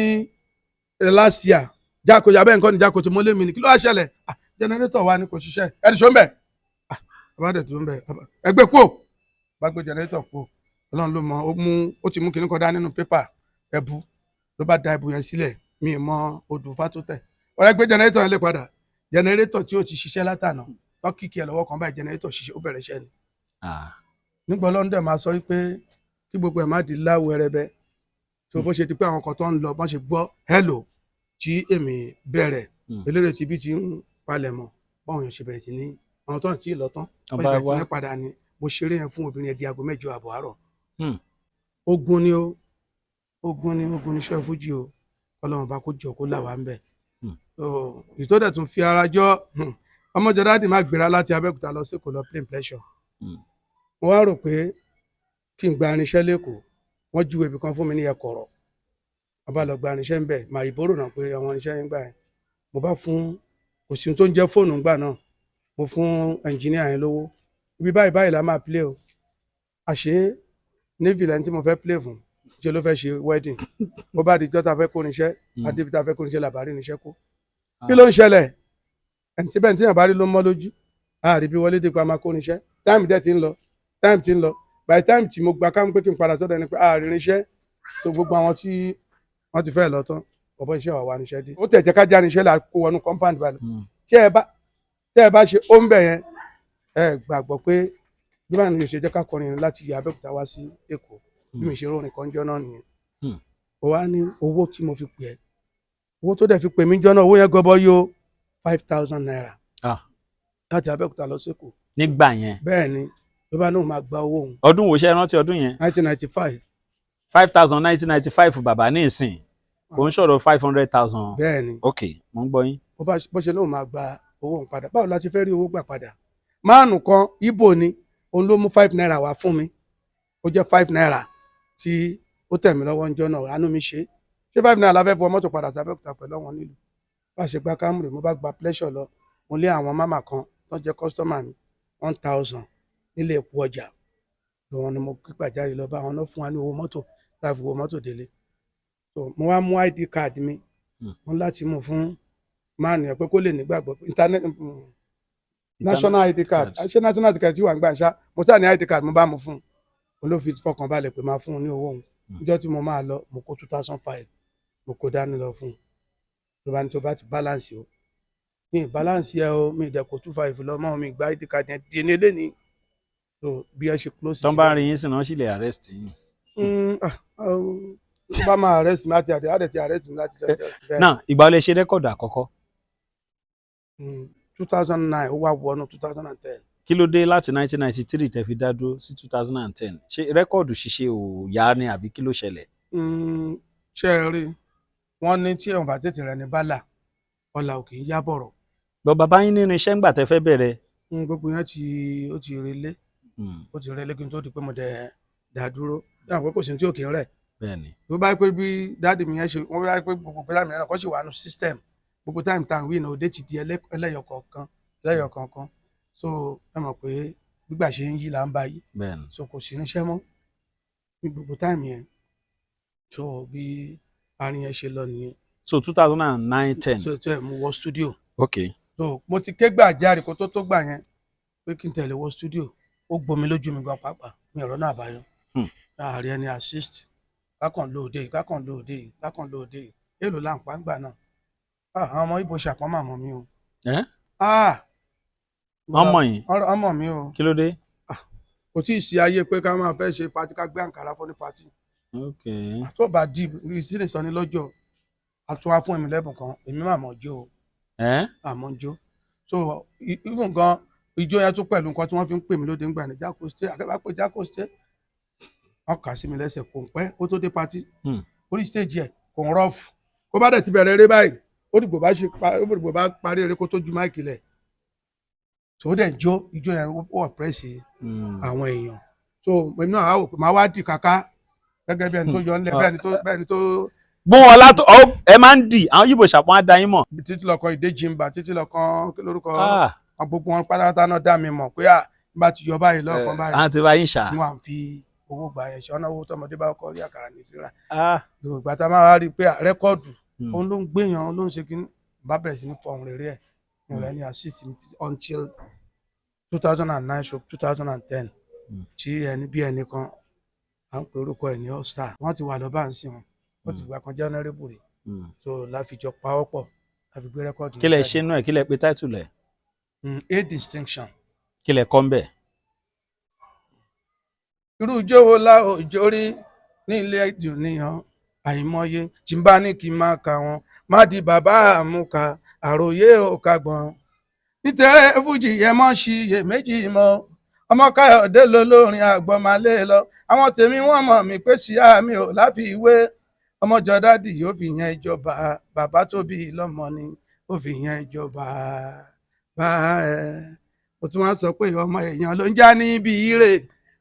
last year jákòjá abẹ́ nǹkan ní jákòjá mo lé mi ní kí ló wá ṣẹlẹ̀? Ah, generator wa ni kò ṣiṣẹ́, ẹni ṣó ń bẹ̀. Ah, bàbá dẹ̀ tó ń bẹ̀, ẹgbẹ́ kúò bá gbé generator kúò. Ọlọ́run ló mọ, ó mú, ó ti mú kinní kan dá nínú pépà ẹbu, ló bá da ẹbu yẹn sílẹ̀. Mi ì mọ odò fátó tẹ̀ ọ̀rẹ́ gbé generator yẹn lé padà. Generator tí ó ti ṣiṣẹ́ látànà tọ́kìkì ẹ̀ lọ́wọ́ kan báyìí, generator ṣiṣẹ́, ó bẹ̀rẹ̀ iṣẹ́ ni. Nígbà Ọlọ́run dẹ̀ máa sọ wípé kí gbogbo ẹ̀ má di láwọ ẹrẹbẹ tó bó ṣe di pé àwọn kan tó ń lọ bọ́n ṣe gbọ́ hello tí èmi bẹ̀rẹ̀. Eléré tí bí ti ń palẹ̀ mọ́, báwọn èèyàn ṣe bẹ̀rẹ̀ sí ní àwọn tó ń tí ì lọ tán, wọ́n ṣe bẹ̀rẹ̀ sí ní padà ni. Mo ṣeré yẹn fún obìnrin yẹn di aago 8:30 àárọ̀. Ogun ni o, ogun ni, ogun ni iṣẹ́ fújì o. Ọlọ́run bá kó jọ kó là wá ń bẹ̀. Ìtọ́dẹ̀ tún fi ara jọ ọmọjọ dáàdì má gbéra láti Abẹ́òkúta lọ sí Èkó lọ play pleasure. Mo wá rò pé kí n gba irinṣẹ́ lẹ́kọ̀ọ́. Wọ́n júwe ibì kan fún mi ní Ẹ̀kọ̀rọ̀, wọ́n bá lọ gba irinṣẹ́ ń bẹ̀ mà ìbórò náà pé àwọn irinṣẹ́ yẹn gbà yẹn. Mo bá fún, kò sí ohun tó ń jẹ́ fóònù ńgbà náà, mo fún ẹnjìníà yẹn lówó, ibi báyìí báyìí la máa play o. Àṣé navy lẹni tí mo fẹ́ play fún ṣe ló fẹ́ ṣe wedding. Bó bá di jọ́ta fẹ́ kó irinṣẹ́, adébi tá fẹ́ kó irinṣẹ́, làbárí irinṣẹ́ kó. Kí ló ń ṣẹlẹ̀? Ẹni tí bẹ́ẹ̀ tí yàn bá rí ló mọ́ lójú àárí bí wọlé dípa máa kó irinṣẹ́. Time dẹ̀ ti ń lọ, time ti ń lọ. By the time tí mo gba kámú pé kí n padà sọ́dọ̀ ẹni pé àárí irinṣẹ́ tó gbogbo àwọn tí wọ́n ti fẹ́ lọ tán, bọ̀bọ̀ iṣẹ́ wà wá irinṣẹ́ dé. Ó tẹ̀ jẹ́ ká já irinṣẹ́ là kó wọnú compound balẹ̀. Tí ẹ bá ṣe ó ń bẹ̀ yẹn, ẹ gbàgbọ́ pé bí báyìí ni yóò ṣe jẹ́ ká kọrin láti yọ Abẹ́òkúta wá sí Èkó, bí mi ṣe rórin kan jọ náà nìyẹn. Ó wá ní owó tí mo fi pè ẹ́, owó tó dẹ̀ fi pè mí jọ náà, owó yẹn gọbọ yó, ₦5,000 láti Abẹ́òkúta lọ sí Èkó. Nígbà yẹn? Bẹ́ẹ̀ ni, ló bá náà máa gba owó òun. Ọdún wo ṣe é rántí ọdún yẹn? 1995. 5,000, 1995. Bàbá, ní ìsìn kò ń sọ̀rọ̀ 500,000. Bẹ́ẹ̀ ni. Ok, mo ń gbọ́ yín. Bó ṣe lóun máa gba owó òun padà, báwo la ti fẹ́ rí owó gbà padà? Márùn kan ibo ni òun ló mú ₦5 wá fún mi, ó jẹ́ ₦5 tí ó tẹ̀ mí lọ́wọ́ ńjọ́ náà. Àánú mi ṣe ṣé ₦5 la fẹ́ fọ mọ́tò padà sábẹ́òkúta pẹ̀lú àwọn nílùú. Bá a ṣe gba Camry, mo bá gba pleasure lọ, mo lé àwọn mámà kan tó jẹ́ customer mi 1,000 nílé epo ọjà wọn ni mo kígbàjáde lọ bá àwọn náà fún wa ní owó mọ́tò tá a fi wo mọ́tò délé. So mo wá mú ID card mi, mo ní láti mú fún máàlù yẹn pé kó lè nígbàgbọ́ pé internet national ID card. Card. Ṣé national ID card tí wà ń gbà ń ṣá? Mo sá ní ID card, mo bá mu fún un, mo ló fi fọkàn balẹ̀ pé máa fún un ní owó òun. Níjọ́ tí mo máa lọ, mo kó 2,500, mo kó dání lọ fún un. Ló bá ní tó bá ti balance o, mi ì balance yẹ o, mi ì dẹ̀ kó 2,5 lọ mọ́ mi gba ID card yẹn di ní eléyìí. So bí ẹ ṣe close. Tán bá rí yín sí náà, sì lè arrest yín. Ah, tó bá máa arrest mi láti àdé àdé ti arrest mi láti jọjọ bẹ́ẹ̀. Náà, ìgbà wo lẹ ṣe record àkọ́kọ́? 2009, ó wá wọnú 2010. Kí ló dé láti 1993 tẹ́ fi dá dúró sí 2010? Ṣé record ṣíṣe ò yá ni àbí kí ló ṣẹlẹ̀? Ṣé ẹ rí, wọ́n ní tí ẹ̀wọ̀n bá tètè rẹ̀ ní bálà, ọ̀là ò kì í yá bọ̀rọ̀. Gbọ́ bàbá yín nínú iṣẹ́ ńgbà tẹ́ fẹ́ bẹ̀rẹ̀. Gbogbo yẹn ti ó ti relé, ó ti relé kí n tó di pé mo dẹ̀ dá dúró dáhùn pé kò sí ní tí ò kì í rẹ̀. Tó bá yẹ pé bí daddy mi yẹn ṣe, wọ́n bá yẹ pé gbogbo pé daddy mi yẹn kọ́ sì wà nù system, gbogbo time time wí ní òde ti di ẹlẹ́yọ kọ̀ọ̀kan, ẹlẹ́yọ kọ̀ọ̀kan. So ẹ mọ̀ pé gbígbà ṣe ń yí là ń bá yí. So kò sí níṣẹ́ mọ́ ní gbogbo time yẹn. So bí àárín yẹn ṣe lọ nìyẹn. So 2009, 10. So tó ẹ̀ mo wọ studio. So mo ti ké gbàjarè kó tó tó gbà yẹn pé kí n tẹ̀lé wọ studio, ó gbomi lójú mi gan pàápàá, mi ọ̀rọ̀ náà àbáyọ. Láàárín ẹni assist, kákan lóde yìí, kákan lóde yìí, kákan lóde yìí, èèlò là ń pa ń gbà náà. Ah, àwọn ọmọ ibo ṣàpọ́n màmọ́ mi o. Ẹ́? Ah! Wọ́n mọ̀ yín? Ọmọ mi o. Kí ló dé? Kò tí ì sí ayé pé ká máa fẹ́ ṣe party, ká gbé àǹkárá fún ní party. Tó bá di ìsílẹ̀ sọ ní lọ́jọ́ àtúwá fún èmi lẹ́bùn kan, èmi máa mọ̀ jó o. Ẹ́? Àmọ́ jó. So even gan ijó yẹn tún pẹ̀lú nǹkan tí wọ́n fi ń pè mí lóde ńgbà ní Jákòsté, àkẹ́bá pé Jákòsté, wọ́n kà sí mi lẹ́sẹ̀ kò ń pẹ́ kó tó dé party. Orí stage ẹ̀ kò ń rough. Kó bá dẹ̀ ti bẹ̀rẹ̀ eré báyìí, ó dìgbò bá ṣe pa, ó dìgbò bá parí eré kó tó ju mic lẹ̀. So ó dẹ̀ jó ijó yẹn, ó oppress àwọn èèyàn. So èmi náà á wò pé màá wá dì kàkà gẹ́gẹ́ bí ẹni tó yọ ńlẹ̀, bẹ́ẹ̀ ni tó Gbóhùn ọlá tó ẹ máa ń dì àwọn yìbò ṣàpọ̀n á da yín mọ̀. Títí lọkọ ìdè jimba, títí lọkọ kí lórúkọ Ah, àwọn gbogbo wọn pátápátá náà dá mi mọ̀ pé à bá ti yọ báyìí lọ́ọ̀kan báyìí, àwọn ti bá yín ṣá. wọn à ń fi owó gbà yẹn ṣe ọ̀nà owó tọmọdé bá kọ́ rí àkàrà ní ìfira. Ah, Ìgbà tá a máa wá rí i pé record òun ló ń gbéyàn, òun ló ń ṣe kí bá bẹ̀rẹ̀ sí ní fọhùn rere ẹ̀ ní ọ̀rẹ́ ní assist mi until 2009 so 2010 tí ẹni bí ẹnì kan à ń pè orúkọ ẹ̀ ní All-Star, wọ́n ti wà lọ́ba ń sìn wọn, wọ́n ti fìgbà kan jẹ́ honourable rẹ̀. So láfijọ́ pawọ́pọ̀ láfi gbé record. Kí lẹ ṣe nú ẹ? Kí lẹ pe title ẹ? A Distinction. Kí lẹ kọ́ ń bẹ̀? Irú ijó wo la òjò rí ní ilé ìdùnnìyàn àìmọye tí n bá ní kí n máa kà wọn má di bàbá àmúka àròyé òkàgbọn nítorí fújì ẹ mọ ṣiyè méjì mọ ọmọ Káyọ̀dé lolórin àgbọ̀nmalé lọ. Àwọn tèmi wọ́n mọ̀ mí pé sí àmì ò láfiwé ọmọjọ dádì yóò fi yẹn ìjọba bàbá tó bí lọ́mọ ni ó fi yẹn ìjọba bá ẹ. Mo tún wá sọ pé ọmọ èèyàn ló ń já níbi ire,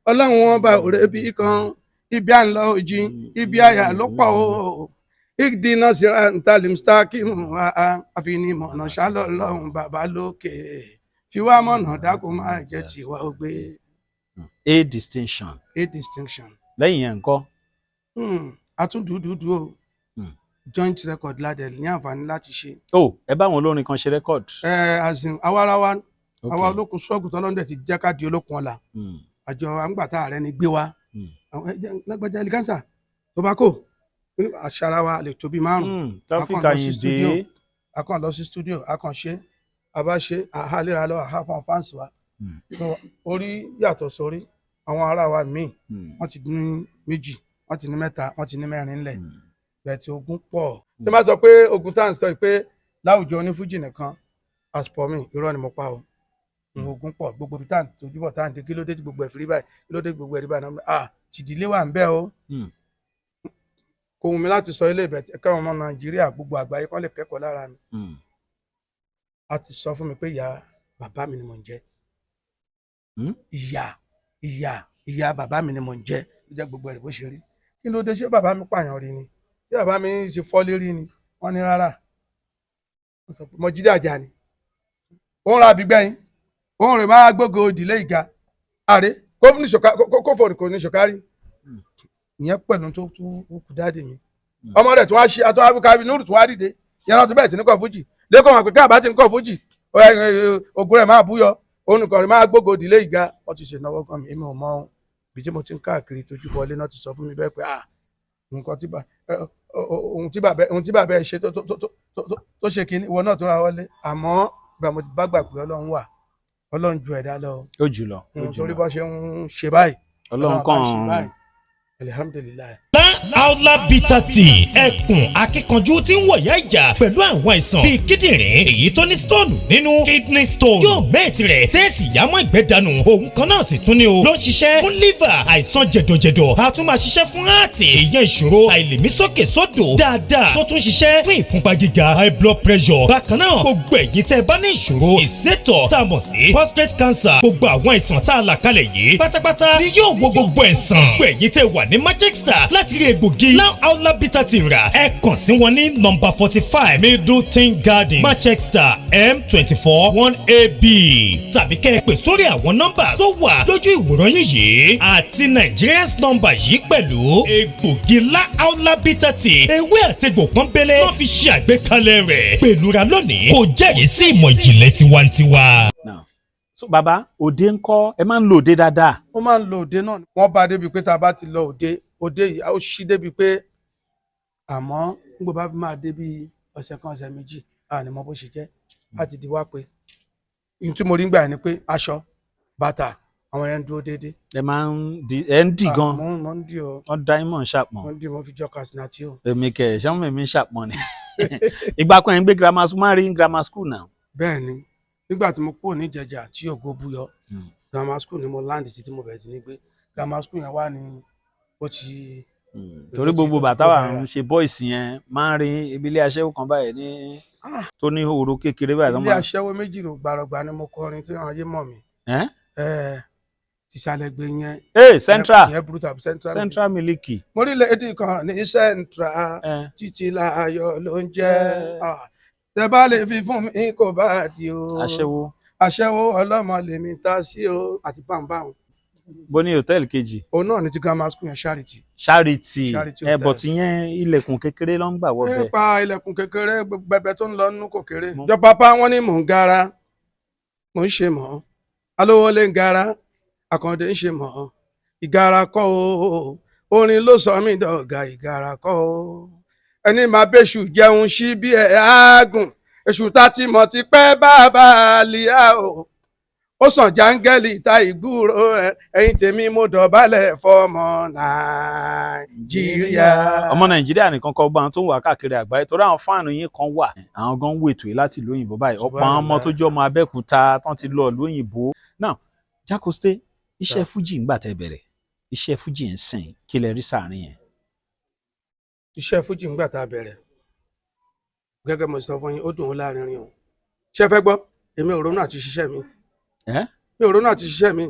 ọlọ́run wọn bá òré bí kan ibi à ń lọ òjì ibi àyà ló pọ̀ o. Ìdínà síra ntàlímstákìmù àfinimọ̀nà ṣálọ̀ lọ́hùn bàbá lókè fi wá mọ̀nà dákun máa jẹ́ tiwa ó gbé. A Distinction. A Distinction. Lẹ́yìn yẹn ńkọ́? Àtúndùdùdù o. Joint record ládẹ ní àǹfààní láti ṣe. O ẹ bá àwọn olórin kan ṣe record. Ẹ as in awarawa àwa olókun ṣọ́ọ̀gù tọ́lọ́ndẹ̀ ti jẹ́ ká di olókun ọ̀la. Àjọ àǹgbàtà rẹ ni gbé wa. Àwọn ẹ jẹ́ lágbájá Eleganza, tobacco, àṣàrà wa lè tóbi márùn. Taofeek A kàn lọ sí Ayinde. Studio. A kàn lọ sí studio, a kàn ṣe, a bá ṣe àhá léra lọ àhá fún fans wa. So, orí yàtọ̀ sórí àwọn ará wa míì. Wọ́n ti ní méjì, wọ́n ti ní mẹ́ta, wọ́n ti ní mẹ́rin ńlẹ̀ bẹ́ẹ̀ tí ogun pọ̀. Tí wọ́n bá sọ pé ogun tá à ń sọ yìí pé láwùjọ onífújì nìkan, as for me, irọ́ ni mo pa o. Ogun pọ̀ gbogbo ibi tá à ń tójú bọ̀ tá à ń dé. Kí ló dé tí gbogbo ẹ̀ fi rí báyìí? Kí ló dé tí gbogbo ẹ̀ rí báyìí náà? Ah, tìdílé wà ń bẹ̀ o. Kò wù mí láti sọ ilé ìbẹ̀ káwọn ọmọ Nàìjíríà gbogbo àgbáyé kán lè kẹ́kọ̀ọ́ lára mi. A ti sọ fún mi pé ìyá bàbá mi ni mò ń jẹ́. Ìyá bàbá mi ni mò ń jẹ́ ló jẹ́ gbogbo ẹ̀ bó ṣe rí. Kí ló dé? Ṣé bàbá mi pààyàn rí ni? Ṣé bàbá mi ṣe fọ́lé rí ni? Wọ́n ní rárá. Wọ́n sọ pé mo jí dàjà ni, òun ra àbígbẹ́yìn òun rè máa gbógo ìdílé ìga àrè kó ní ṣòká kó fòrò kò ní ṣòkárí. Ìyẹn pẹ̀lú tó tó kù dáàdì mi. Ọmọ rẹ̀ tó wá ṣe àtọ́ abúkábí núrù tó wá dìde yẹn lọ́tún bẹ́ẹ̀ sí ní kọ́ fújì lẹ́kọ̀ọ́ wọn pé káàbá ti ń kọ́ fújì, ogun rẹ̀ máa búyọ, òun nìkan rẹ̀ máa gbógo ìdílé ìga. Wọ́n ti ṣe náwó gan mi, èmi ò mọ ohun bí tí mo ti ń káàkiri tójú bọlé náà ti sọ fún mi bẹ́ẹ̀ pé ah, nǹkan tí ohun tí bàbá ẹ ṣe tó ṣe kínní, ìwọ náà tó ra wọlé. Àmọ́ ìgbà mo ti bá gbà pé Ọlọ́run wà, Ọlọ́run ju ẹ̀dá lọ. Ó jù lọ, ó jù Torí lọ. bá ṣe ń ṣe báyìí, Ọlọ́run bá ń ṣe kàn báyìí, alihamudulilayi. Aula Bitter Tea, ẹkùn akíkanjú tí ń wọ̀yá ìjà pẹ̀lú àwọn àìsàn bíi kíndìnrín èyí tó ní stone nínú, kidney stone, yóò mẹ́ẹ̀tì rẹ̀ tẹ́ẹ̀sì yámọ́ ìgbẹ́ dànù. Òun kan náà sì tún ní o ló ń ṣiṣẹ́ fún liver, àìsàn jẹ̀dọ̀jẹ̀dọ̀, a tún máa ṣiṣẹ́ fún heart, ìyẹn ìṣòro àìlèmí sókè sódò dáadáa, tó tún ṣiṣẹ́ fún ìfúnpá gíga, high blood pressure. Bákan náà, gbogbo ẹ̀yin tẹ́ ẹ bá ní ìṣòro ìsétọ̀ tá a mọ̀ sí prostate cancer, gbogbo àwọn àìsàn tá a là kalẹ̀ yìí pátápátá ni yóò wo gbogbo ẹ̀sán. Gbogbo ẹ̀yin tẹ́ wà ní Manchester láti rí egbògi Now Aula Bitter Tea rà, ẹ kàn sí wọn ní nọ́mbà 45 Middleton Garden, Manchester, M24 1AB, tàbí kẹ́ ẹ pè sórí àwọn nọ́mbà tó wà lójú ìwòran yín yìí àti Nigerians nọ́mbà yìí pẹ̀lú. Egbògi La Aula Bitter Tea, ewé àtegbò pọ́nbélé wọ́n fi ṣe àgbékalẹ̀ rẹ̀ pẹ̀lú ra lónìí kò jẹ́rìí sí ìmọ̀ ìjìnlẹ̀ tiwantiwa. Now, so bàbá, òde ńkọ́? Ẹ máa ń lo òde dáadáa. Ó máa ń lo òde náà. Wọ́n bá débi pé tá a bá ti lọ òde, òde yìí ó ṣí débi pé àmọ́ nígbà bá fi máa dé bí ọ̀sẹ̀ kan, ọ̀sẹ̀ méjì, a ní mọ bó ṣe jẹ́ láti di wá pé ohun tí mo rí ń gbà yẹn ni pé aṣọ, bàtà, àwọn yẹn ń dúró déédéé. Ẹ máa ń di, ẹ ń dì gan. Mo ń dì o. Wọ́n dá ìmọ̀ ń ṣàpọ̀n. Mo ń dì, mo fi jọ kàṣínà tí o. Èmi kẹ̀ ṣé wọ́n mi ń ṣàpọ̀n ni ìgbà kan ẹ̀ ń gbé grammar school, máa ń rí grammar school náà. Bẹ́ẹ̀ ni, nígbà tí mo kúrò ní Ìjẹ̀jà tí ògo búyọ, grammar school ni mo land sí tí mo bẹ̀rẹ̀ sí ní gbé. Grammar school yẹn wà ní ó ti Torí gbogbo bàtà wà ń ṣe boys yẹn máa ń rí ibi ilé aṣẹ́wó kan báyìí ní tó ní horo kékeré báyìí tó Ilé máa aṣẹ́wó méjì ló gbàrọ̀gbà ni mo kọrin tí àwọn ayé mọ̀ mí. Ẹ́? Ẹ̀, Tìsàlẹ̀ gbé yẹn. Ee, Central. Ìyẹn burú tàbí Central. Central Miliki. Mo rí lady kan ní Central, títí láàyò ló ń jẹ́. Ah, tẹ bá lè fi fún mi kò bá di o. Aṣẹ́wó. Aṣẹ́wó ọlọ́mọ lèmi ta sí o, àti báńbáń. Bó ní hòtẹ́ẹ̀lì kejì? Òun náà ní ti grammar school yẹn, Charity. Charity. Charity Ẹ Hotel. bọ̀ tí yẹn, ilẹ̀kùn kékeré ló ń gbà wọ bẹ́ẹ̀. Nípa ilẹ̀kùn kékeré bẹbẹ tó ń lọ nínú kò kéré. Jọ pápá wọn ní mò ń gara, mò ń ṣe mọ́, alówó lé ń gara, àkàndé ń ṣe mọ́, ìgara kọ́ o, orin ló sọ mí dọ̀gá, ìgara kọ́ o. Ẹni máa bẹ́ṣù jẹun sí bí ẹ̀ ágùn, èṣù tá ti mọ̀ ti pẹ́ bàbá àlìyá o, ó sàn jáńgẹ́lì ta ìgbúrò ẹ. Ẹ̀yin tèmi, mo dọ̀bálẹ̀ fọmọ Nàìjíríà. Ọmọ Nàìjíríà nìkan kọ́, gbọ́n àwọn tó ń wà káàkiri àgbáyé, torí àwọn fans yín kan wà, àwọn gan ń wètò yìí láti ìlú òyìnbó báyìí, ọ̀pọ̀ àwọn ọmọ tó jẹ́ ọmọ Abẹ́òkúta tán ti lọ ìlú òyìnbó. Now, Jákòsté, iṣẹ́ fújì ń gbà tẹ́ bẹ̀rẹ̀ iṣẹ́ fújì ń sìn, kí lẹ rí sàárín yẹn? Iṣẹ́ fújì ń gbà tá a bẹ̀rẹ̀, gẹ́gẹ́ mo sọ fún yín, ó dùn ó lárinrin o. Ṣé ẹ fẹ́ gbọ́? Èmi ò ronú àti ṣiṣẹ́ mi. Ẹ́? Mi ò ronú àti ṣiṣẹ́ mi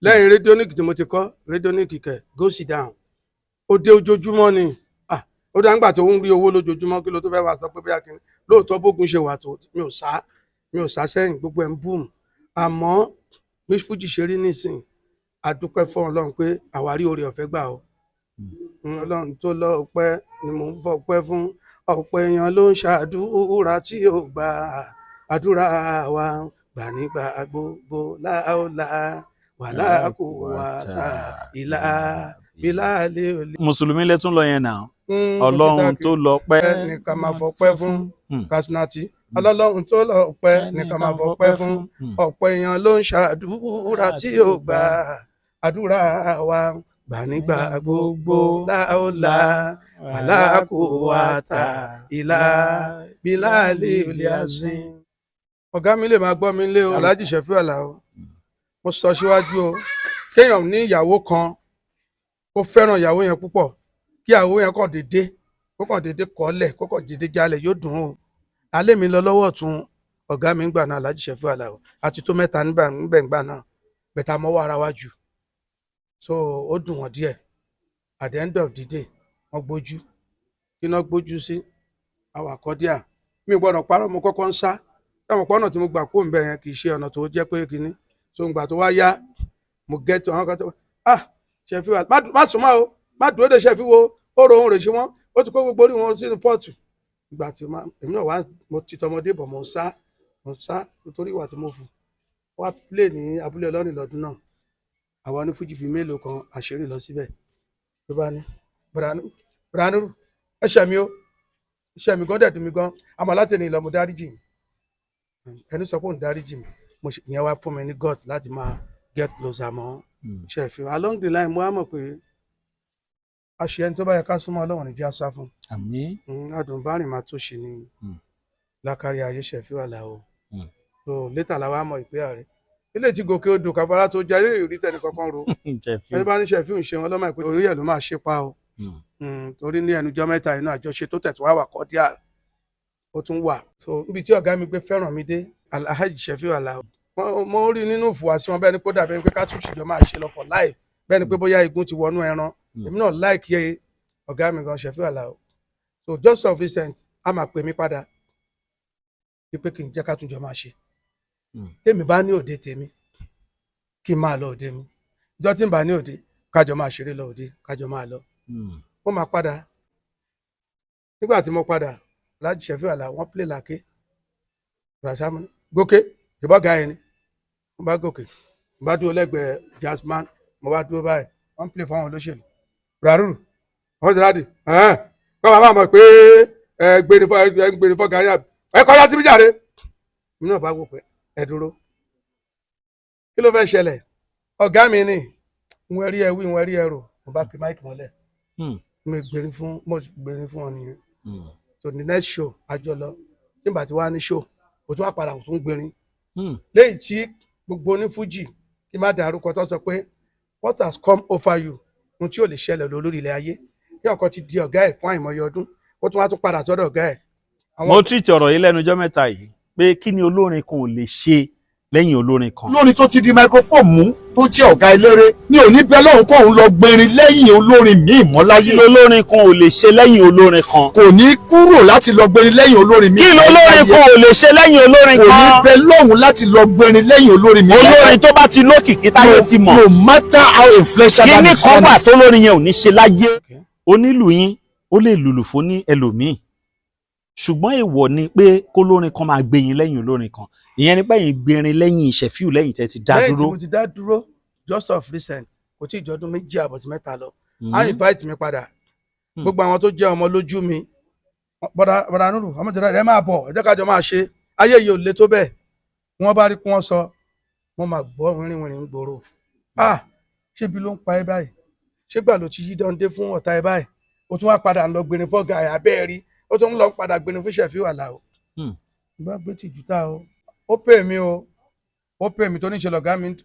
lẹ́yìn Radionic tí mo ti kọ́. Radionic kẹ̀, go sit down, ó dé ojoojúmọ́ ni. Ah, ó dá ńgbà tó ń rí owó lójoojúmọ́, kí ló tó fẹ́ wá sọ pé bóyá kí ni? Lóòótọ́, bógun ṣe wà tó, mi ò sá sẹ́yìn, gbogbo ẹ̀ ń boom. Àmọ́ bí fújì ṣe rí nísìn, a dúpẹ́ fún Ọlọ́run pé àwárí oore ọ̀fẹ́ gbà o. Ọlọ́run tó lọ ọpẹ́ ni mò ń fọpẹ́ fún. Ọ̀pọ̀ èèyàn ló ń ṣàdúrà tí ò gbà. Àdúrà wa gbà nígbà gbogbo, láòlà wàlá kò wà tá ìlà bílà lè olè. Mùsùlùmí lẹ tún lọ yẹn náà. Ọlọ́run tó lọ pẹ́ ní ká máa fọpẹ́ fún. Kasinati, Ọlọ́run tó lọ pẹ́ ní ká máa fọpẹ́ fún. Ọ̀pọ̀ èèyàn ló ń ṣàdúrà tí ò gbà. Àdúrà wa gbà nígbà gbogbo, láòlà wàlá kò wà tá ìlà bílà lè olè azin. Ọ̀gá mi lè máa gbọ́ mi lé o, Alhaji Sefiu Alao. Mo sọ síwájú o, kéèyàn ní ìyàwó kan, kó fẹ́ràn ìyàwó yẹn púpọ̀, kí ìyàwó yẹn kàn dédé, kó kàn dédé kọ́lẹ̀, kó kàn dédé jalè, yóò dùn o. Alẹ́ mi lọ lọ́wọ́ ọ̀tún ọ̀gá mi ń gbà náà, Alhaji Sefiu Alao, àti tó mẹ́ta níbẹ̀ ń gbà náà bẹ̀tà mọ́wọ́ ara wa jù, so ó dùn wọ́n díẹ̀. At the end of the day, wọ́n gbójú kí náà gbójú sí àwọn àkọ́díà. Mi ò gbọ́dọ̀ parọ́, mo kọ́kọ́ ń sá táwọn pọ́nà tí mo gbà kó ń bẹ̀ yẹn kì í ṣe ọ̀nà tó jẹ́ pé kínní. So ngbà tó wá yá, mo get àwọn kan tó, ah, Sefiu, má sùn mọ́ o, má dúró de Sefiu wo ó ro ohun rè ṣe wọ́n, ó ti kó gbogbo orí wọn sínú pọ́ọ̀tù. Ìgbà tí èmi náà wá, mo ti tọmọdé bọ̀, mo ń sá, mo ń sá nítorí ìwà tí mo fù wá play ní abúlé ọlọ́run lọ́dún náà. Àwa onífújì bíi mélòó kan àṣírí lọ síbẹ̀, ló bá ní, "Bùránúrù, ẹ ṣẹ̀ mi o, ṣẹ̀ mi gan, dẹ̀ dùn mí gan, àmọ́ láti ní ìlọ mo dáríjì yín." Ẹni sọ pé òun dáríjì mi, mo ṣe ìyẹn wá fún mi ní gut láti máa get closer mọ́ Sefiu. Along the line, mo wá mọ̀ pé àṣẹ ẹni tó bá yẹ ká súnmọ́, Ọlọ́run ní jẹ́ àṣà fún. Àmín. Adùn bárìn máa tó ṣe ni lákárí ayé, Sefiu Alao. So later la wá mọ̀ ìpè ààrẹ ilé tí gòkè odò kàfàrà tó jẹ́ eré ìrí tẹnì kankan ro. Sefiu. Ẹni bá ní Sefiu ń ṣe wọn lọ́mọ ìpè orí ẹ̀ ló máa ṣe pa o. Torí ní ẹnujọ́ mẹ́ta inú àjọṣe tó tẹ̀tún wá wà cordial, ó tún wà. So níbi tí ọ̀gá mi gbé fẹ́ràn mi dé, Alhaji Sefiu Alao, mo rí nínú ìfùwàsí wọn bẹ́ẹ̀ ni kó dàbí pé ká tún ṣìjọ máa ṣe lọ for life, bẹ́ẹ̀ ni pé bóyá igun ti wọnú ẹran. Èmi náà like ọ̀gá mi gan, Sefiu Alao. So just of recent, a máa pè mí padà wípé kí n jẹ́ ká tún jọ máa ṣe. Tèmi bá ní òde tèmi, kí n máa lọ òde mi. Ìjọ tí n bá ní òde, kájọ máa ṣeré lọ òde, kájọ máa lọ. Mo máa padà. Nígbà tí mo padà, Alhaji Sefiu Alao, wọ́n play làkè rasamu gòkè ìbọn ga yẹn ni. Mo bá gòkè, mo bá dúró lẹ́gbẹ̀ẹ́ jazzman, mo bá dúró báyìí, wọ́n play fáwọn olóṣèlú ràrúrù, wọ́n ti ráàdì kọ́ bàbá mọ̀ pé ẹ gbèrè fọ́, ẹ gbèrè fọ́ gàyà, ẹ kọjá síbí jàre. Èmi náà bá wò pé ẹ dúró, kí ló fẹ́ ṣẹlẹ̀? Ọ̀gá mi ni wọ́n rí ẹ wí, wọ́n rí ẹ rò. Mo bá pe mic mọ́lẹ̀. Mo gbèrè fún ọ nìyẹn. So the next show, àjọ lọ. Nígbà tí wàá ní show, mo tún wá padà tún gbèrín léyìí tí gbogbo onífújì, kí má dárúkọ, tó sọ pé, "What has come over you?" Ohun tí ò lè ṣẹlẹ̀ lórí ilẹ̀ ayé, bí ọkọ ti di ọ̀gá ẹ̀ fún àìmọye ọdún, ó tún wá tún padà sọ́dọ̀ ọ̀gá ẹ̀. Mo treat ọ̀rọ̀ yìí lẹ́nu ọjọ́ mẹ́ta yìí pé kí ni olórin kan ò lè ṣe. lẹ́yìn olórin kan. Olórin tó ti di microphone mú tó jẹ́ ọ̀gá eléré ní òní bẹ́ẹ̀ lọ́hùn kóun lọ gbẹrin lẹ́yìn olórin míì mọ́ láyé. Kí lolórin kan ò lè ṣe lẹ́yìn olórin kan. Kò ní kúrò láti lọ gbẹrin lẹ́yìn olórin míì Kí mọ́ lolórin láyé. kan ò lè ṣe lẹ́yìn olórin Kò ní kan. bẹ́ẹ̀ lọ́hùn láti lọ gbẹrin lẹ́yìn olórin míì mọ́ láyé. Olórin tó bá ti lókìkí táyé ti mọ̀. No matter how influential that Kíní is. kan wà tólórin yẹn ò ní ṣe láyé. Onílù yín ó lè lùlù fún ní ẹlòmíì, ṣùgbọ́n èèwọ̀ ni pé kólórin kan máa gbé yín lẹ́yìn olórin kan. Ìyẹn ni pé yín gbérin lẹ́yìn Ṣẹ̀fíù lẹ́yìn tẹ́ ti dá Lẹ́yìn tí dúró. mo ti dá dúró, just of recent, kò tí ì jọdún 2.5 sí 3 lọ, á invite mi padà. Gbogbo àwọn tó jẹ́ ọmọ lójú mi, bọ́dà bọ́dà Nuru ọmọ ìjọba ẹ máa bọ̀, ẹ jẹ́ ká jọ máa ṣe. Ayé yìí ò le tó bẹ́ẹ̀. Wọ́n bá rí kí wọ́n sọ, wọ́n máa gbọ́ wìrìwìrì ń gbòòrò. Ah, ṣébi ló ń pa ẹ báyìí? Ṣé gbà ló ti yí dande fún ọ̀tá ẹ báyìí? Ó tún wá padà lọ gbìnrín fọ́gà ẹ̀ abẹ́ rí, ó tún lọ padà gbìnrín fún Ṣẹ̀fíù Àlàó. Bá gbé tìjú tá o, ó pè mí o, ó pè mí tó ní ṣe lọ̀gá mi.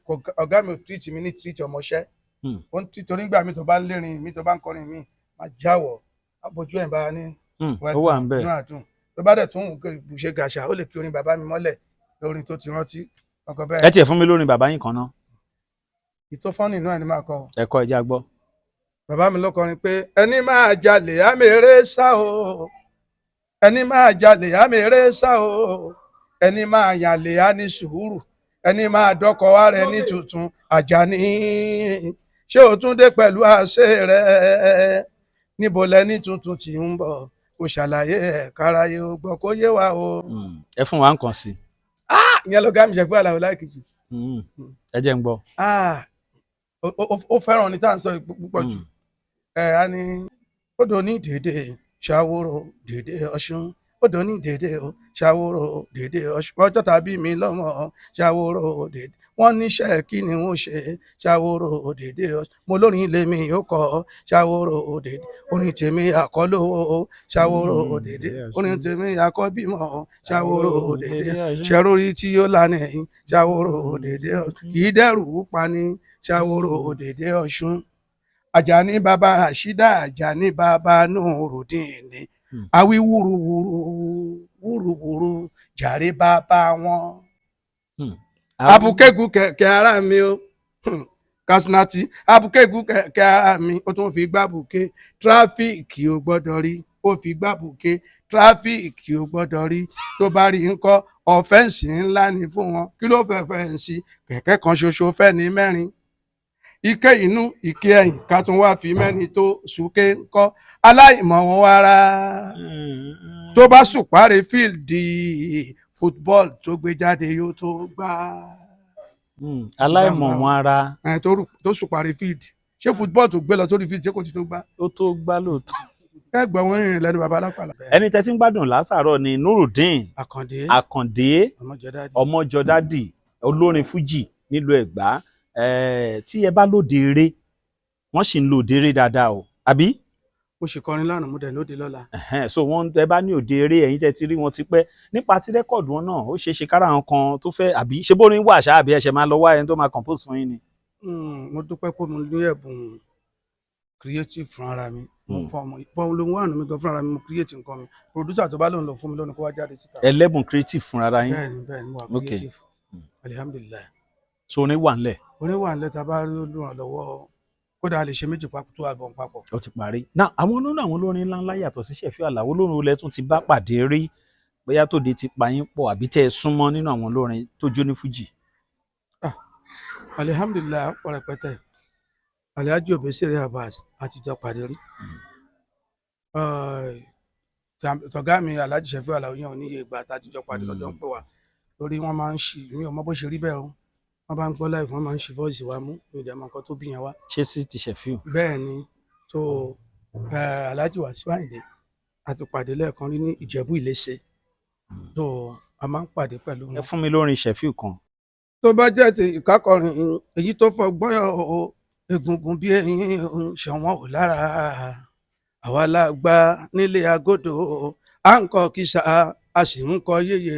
Ọ̀gá mi ò tírìtì mi ní tírìtì ọmọṣẹ́. Ó ń tí torí gbà mí tó bá ń lérin mi, tó bá ń kọrin mi, máa jáwọ̀ abojú ẹ̀ bá ní. Ó wà ń bẹ̀. Inú àdùn tó bá dẹ̀ tún wù kó ṣe gàṣà, ó lè kí orin bàbá mi mọ́lẹ̀ lórí tó ti rántí ọkọ̀ bẹ́ẹ̀. Ẹ tiẹ̀ fún mi lórin bàbá yín kan náà. Ìtọ́fọ́nì náà ni máa kọ. Ẹ kọ́, ẹ já gbọ́. Bàbá mi ló kọrin pé ẹni máa jalè àmèrè sá o, ẹni máa jalè àmèrè sá o, ẹni máa yàlè á ní sùúrù, ẹni máa dọ́kọ̀ wá rẹ ní tuntun. Àjàní, ṣé o tún dé pẹ̀lú àṣẹ rẹ? Níbo lẹni tuntun tí ń bọ̀? Kò ṣàlàyé ẹ̀ káráyé o gbọ́ kó yé wa o. Ẹ fún wa nǹkan sí. Ìyẹn lọ́gá mi Ṣẹ̀fíù Àlàó láìkejì. Ẹ jẹ́ ń gbọ́. Ah, ó fẹ́ràn ní tá à ń sọ yìí púpọ̀ jù. Ẹ á ní odò ní dèdè ṣàwòrò dèdè Ọ̀ṣun, odò ní dèdè o ṣàwòrò dèdè Ọ̀ṣun, ọjọ́ tàbí mi lọ́mọ ṣàwòrò dèdè, wọ́n níṣẹ́ kí ni wọ́n ṣe ṣàwòrò dèdè Ọ̀ṣun, mo lórin lèmi ó kọ ṣàwòrò dèdè, orin tèmi àkọlówó ṣàwòrò dèdè, orin tèmi àkọ́bímọ ṣàwòrò dèdè, ṣẹ̀rọ̀rí tí ó lánàá ṣàwòrò dèdè Ọ̀ṣun, kì í dẹ́rù pani ṣàwòrò dèdè Ọ̀ṣun. Àjàní bàbá Ràṣídà, Àjàní bàbá Nurudeen ni àwí wúruwúru wúruwúru jàre bàbá wọn. Abùkẹ́gù kẹ̀kẹ́ ara mi o. Kasinati abùkẹ́gù kẹ̀kẹ́ ara mi, ó tún fi gbá bùkẹ́ tráfíìkì ò gbọ́dọ̀ rí, ó fi gbá bùkẹ́ tráfíìkì ò gbọ́dọ̀ rí. Tó bá rí ńkọ́, offence ńlá ni fún wọn. Kí ló fẹ́ fẹ́ǹsì kẹ̀kẹ́ kan ṣoṣo fẹ́ ní mẹ́rin, ike inú ike ẹ̀yìn, ká tún wá fi mẹ́ni tó súnké ńkọ́, aláìmọ̀ wọn wá rà tó bá sùpárẹ field football tó gbé jáde yóò tó gbá. Aláìmọ̀ wọn ara. Ẹ tó sùpárẹ field, ṣé football tó gbé lọ sórí field, ṣé kò ti tó gbá? Ó tó gbá lóòótọ́. Ẹ gbọ́ wọn rìnrìn lẹ́nu baba alápàlà. Ẹni tẹ́ tí ń gbádùn lásàárọ̀ ni Nurudeen Àkàndé Àkàndé Ọmọjọdádì. Ọmọjọdádì, olórin fújì nílùú Ẹ̀gbá. Tí ẹ bá lóde eré, wọ́n sì ń lòde eré dáadáa o, àbí? Mo sì kọrin lánàá, mo dẹ̀ lóde lọ́la. Ẹ̀hẹ́n, so wọ́n ẹ bá ní òde eré, ẹ̀yin tẹ́ ti rí wọn ti pẹ́ nípa ti record wọn náà, ó ṣeé ṣe kára àwọn kan tó fẹ́, àbí ṣé bórin wà ṣá, àbí ẹ ṣe máa lọ wá ẹni tó máa compose fún yín ni? Mo dúpẹ́ pé mo ní ẹ̀bùn creative fún ara mi. Mo fọmọ fọmọ ló ń wà nù mí gan fún ara mi, mo create nǹkan mi. Producer tó bá lóun lọ fún mi lónìí, kó wá jáde síta. Ẹlẹ́bùn creative fúnra yín. Bẹ́ẹ̀ni, mo wà creative, alihamudulilayi. So orin wà ńlẹ̀. Orin wà nílẹ̀, tá a bá rí olùrànlọ́wọ́, kódà a lè ṣe méjì papọ̀ tó album papọ̀. Ó ti parí náà. Àwọn olórin, àwọn olórin ńláńlá yàtọ̀ sí Ṣẹ̀fíù Àlàó, olórin olè tún ti bá pàdé rí, bóyá tòde ti pa yín pọ̀ àbí tẹ́ ẹ súnmọ́ nínú àwọn olórin tó jó ní fújì? Alihamudulilayi, pọ̀ rẹpẹtẹ. Alhaji Obesere Abbas àtijọ́ pàdé rí. Tọ̀gá mi Alhaji Ṣẹ̀fíù Àlàó yẹn ò níye ìgbà tàtijọ́ pàdé lọ́jọ́ ń pè wá, torí wọ́n máa ń ṣì mí, ò mọ bó ṣe rí bẹ́ẹ̀ o, wọ́n bá ń gbọ́ láì, wọ́n máa ń ṣe voice wa mú mi, ò dẹ̀ mọ nǹkan tó bí yẹn wá. Ṣé sí ti Ṣẹ̀fíù? Bẹ́ẹ̀ ni. Tó Alhaji Wasiu Ayinde a ti pàdé lẹ́ẹ̀kan rí ní Ìjẹ̀bú Ìléṣe, tó a máa ń pàdé pẹ̀lú Ẹ wọn. fún mi lórin Ṣẹ̀fíù kan. Tó bá jẹ́ ti ìkákọrin, èyí tó fọgbọ́n yọ o, egungun bí eyín ṣọ̀wọ́n ò lára, àwa la gbà nílé agodo, à ń kọ kìsà, a sì ń kọ yéye,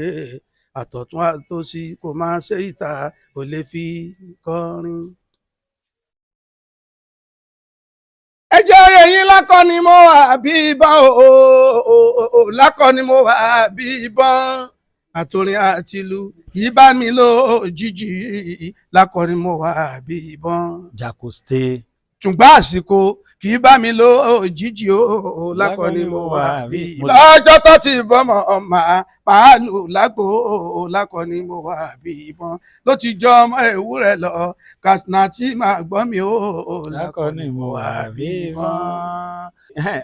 àtọ̀tún àtòsí, kò máa ṣe ìta kò lè fi kọrin. Ẹ jẹ́ eyín lákọ́ni mo wà bí ìbọn o, lákọ́ni mo wà bí ìbọn. Àtòrin àtìlù kì í bá mi lójijì, lákọni mo wà bí ìbọn. Jákòsté. Tùǹgbà àsìkò kì í bá mi lójijì o, lákọni mo wà bí ìbọn. Lọ́jọ́ tó ti bọ́mọ ọmọ màálù lágbo, lákọni mo wà bí ìbọn, ló ti jọ ọmọ ewúrẹ́ lọ. Katsina tí màá gbọ́ mi o, lákọni mo wà bí ìbọn.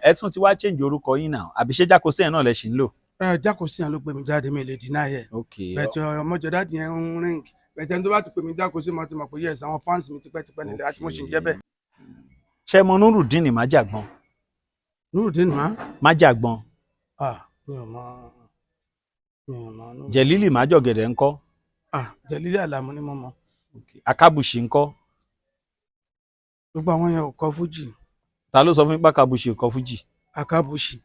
Ẹ tún ti wá change orúkọ yín náà, àbí ṣé Jákòsté yẹn náà lẹ ṣì ń lò? Ẹ Jákòsté yẹn ló gbé mi jáde, mi lè deny ẹ. Bẹ̀tẹ̀ ọmọjọ́dá yẹn ń ring. Bẹ̀tẹ̀ ẹni tó bá ti pè mí Jákòsté, mo ti mọ̀ pé yes, àwọn fans mi tipẹ́tipẹ́ nílẹ̀ àti mo ṣì ń jẹ́ bẹ́ẹ̀. Ṣé mo Nurudeen Májàgbọ́n? Nurudeen má. Májàgbọ́n. Ah, mi ò mọ, mi ò mọ. Jẹ̀lílì Májọ̀gẹ̀dẹ̀ ńkọ́? Ah, Jẹ̀lílì Àlàmú ni mo mọ̀. Akábùṣì ńkọ́? Gbogbo àwọn yẹn ò kọ fújì. Ta ló sọ fún yín pé Akábùṣì ò kọ fújì? Akábùṣì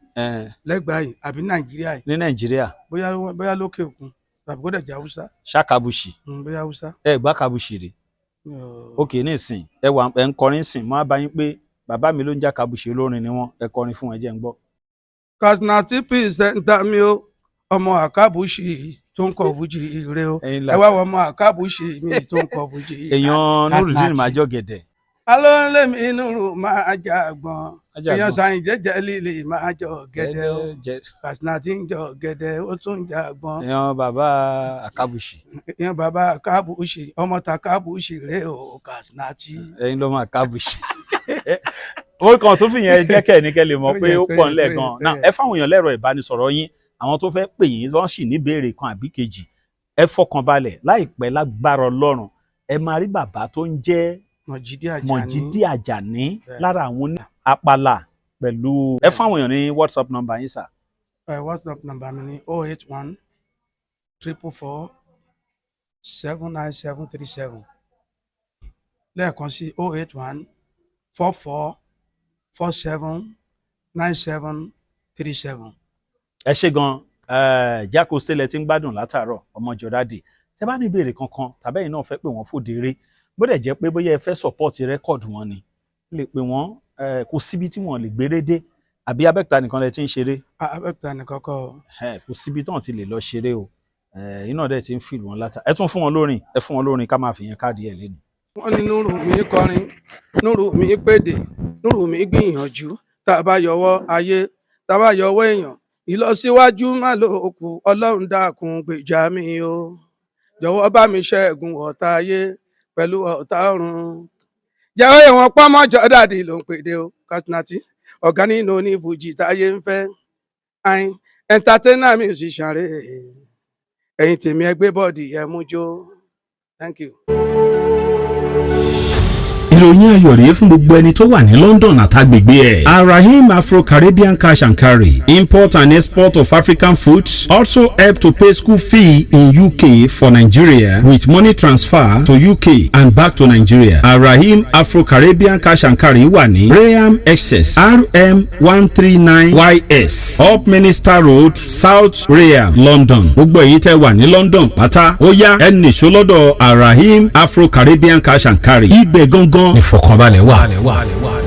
lẹ́gbàá yìí àbí Nàìjíríà yìí? Ní Nàìjíríà. Bóyá, bóyá lókè òkun, tàbí kó dẹ̀ jẹ́ Haúsá. Ṣàkàbùṣì. Bóyá Haúsá. Ẹ gbá Kábùṣì rè? Ok, nísìn ẹ wà, ẹ ń kọrin sìn, mo á bá yín pé bàbá mi ló ń já Kábùṣì, olórin ni wọn, ẹ kọrin fún ẹ, jẹ́ ń gbọ́. Katsina tí pìrìsẹ́ńtà mi o, ọmọ Àkàbùṣì tó ń kọ fújì ire o, ẹ wá wọ ọmọ Àkàbùṣì mi tó ń kọ fújì. Èèyàn Nurudeen Májọ̀gẹ̀dẹ̀. Alóńlé mi Nuru máa jà gbọ́n, èèyàn sàyìn jẹ́jẹ́ líle máa jọ gẹ́dẹ́ o. Katsina tí ń jọ gẹ́dẹ́, ó tún jà gbọ́n. Èèyàn bàbá Àkàbùṣì. Èèyàn bàbá Àkàbùṣì, ọmọ tàkàbùṣì rè o, Katsina tí. Ẹ̀yin ló máa Àkàbùṣì. Ó kàn tó fìyẹn jẹ́ kẹ́ ní kẹ́ lè mọ̀ pé ó pọ̀ ńlẹ̀ gan-an náà. Ẹ fáwọn èèyàn lẹ́rọ ìbánisọ̀rọ̀ yín, àwọn tó fẹ́ pè yín, wọ́n sì ní béèrè kan àbí kejì. Ẹ fọkàn balẹ̀, láìpẹ́ lágbára Ọlọ́run, ẹ máa rí bàbá tó ń jẹ́ Mọ̀jídé Àjàní. Mọ̀jídé Àjàní lára àwọn ní apala pẹ̀lú. Ẹ fáwọn èèyàn ní WhatsApp number yín sà. WhatsApp number mi ni 081 444 79737. Lẹ́ẹ̀kan sí, 081 44 47 97 37. Ẹ ṣé gan. Jákòsté lẹ ti ń gbádùn látàárọ̀, ọmọjọ́dádì. Tẹ bá ní ìbéèrè kankan tàbí ẹ̀yin náà fẹ́ pè wọ́n fòde eré, bó dẹ̀ jẹ́ pé bóyá ẹ fẹ́ support record wọn ni, lè pè wọ́n. Kò síbi tí wọ́n lè gbéré dé. Àbí Abẹ́òkúta nìkan lẹ ti ń ṣeré? Abẹ́òkúta nìkan kọ́ o. Kò síbi tí wọ́n ti lè lọ ṣeré o. Iná dẹ̀ ti ń fìlù wọn látà. Ẹ tún fún wọn lórin, ẹ fún wọn lórin, ká máa fi yẹn káàdì ẹ̀ lẹ́nu. Wọ́n ní Núrù mi kọrin, Núrù mi pèdè, Núrù mi gbìyànjú. Tá a bá yọwọ́ ayé, tá a bá yọwọ́ èèyàn, ìlọsíwájú má ló kù. Ọlọ́run dákun gbèjà mi o, jọ̀wọ́ bá mi ṣẹ́gun ọ̀tá ayé pẹ̀lú ọ̀tá ọ̀run. Jẹ́ ìwọ̀n pọ́nmọ́jọ́ dàdí ló ń pèdè o. Katsina ọ̀gá nínú onífújì táyé ń fẹ́ ayin entertainer musician rè. Ẹ̀yin tèmi, ẹ gbé body ẹ mú jó. Thank you. Ìròyìn ayọ̀ rèé fún gbogbo ẹni tó wà ní London àtàgbègbè ẹ̀. Arahim Afro-Caribbean Cash and Carry, import and export of African foods, also help to pay school fee in UK for Nigeria with money transfer to UK and back to Nigeria. Arahim Afro-Caribbean Cash and Carry wà ní Rainham, Essex, RM 139 YS, Upminster Road, South Rainham, London. Gbogbo èyí tẹ́ wà ní London pátá, ó yá, ẹ nìṣó lọ́dọ̀ Arahim Afro-Caribbean Cash and Carry. Ibẹ̀ gangan ìfọ̀kànbalẹ̀ wà.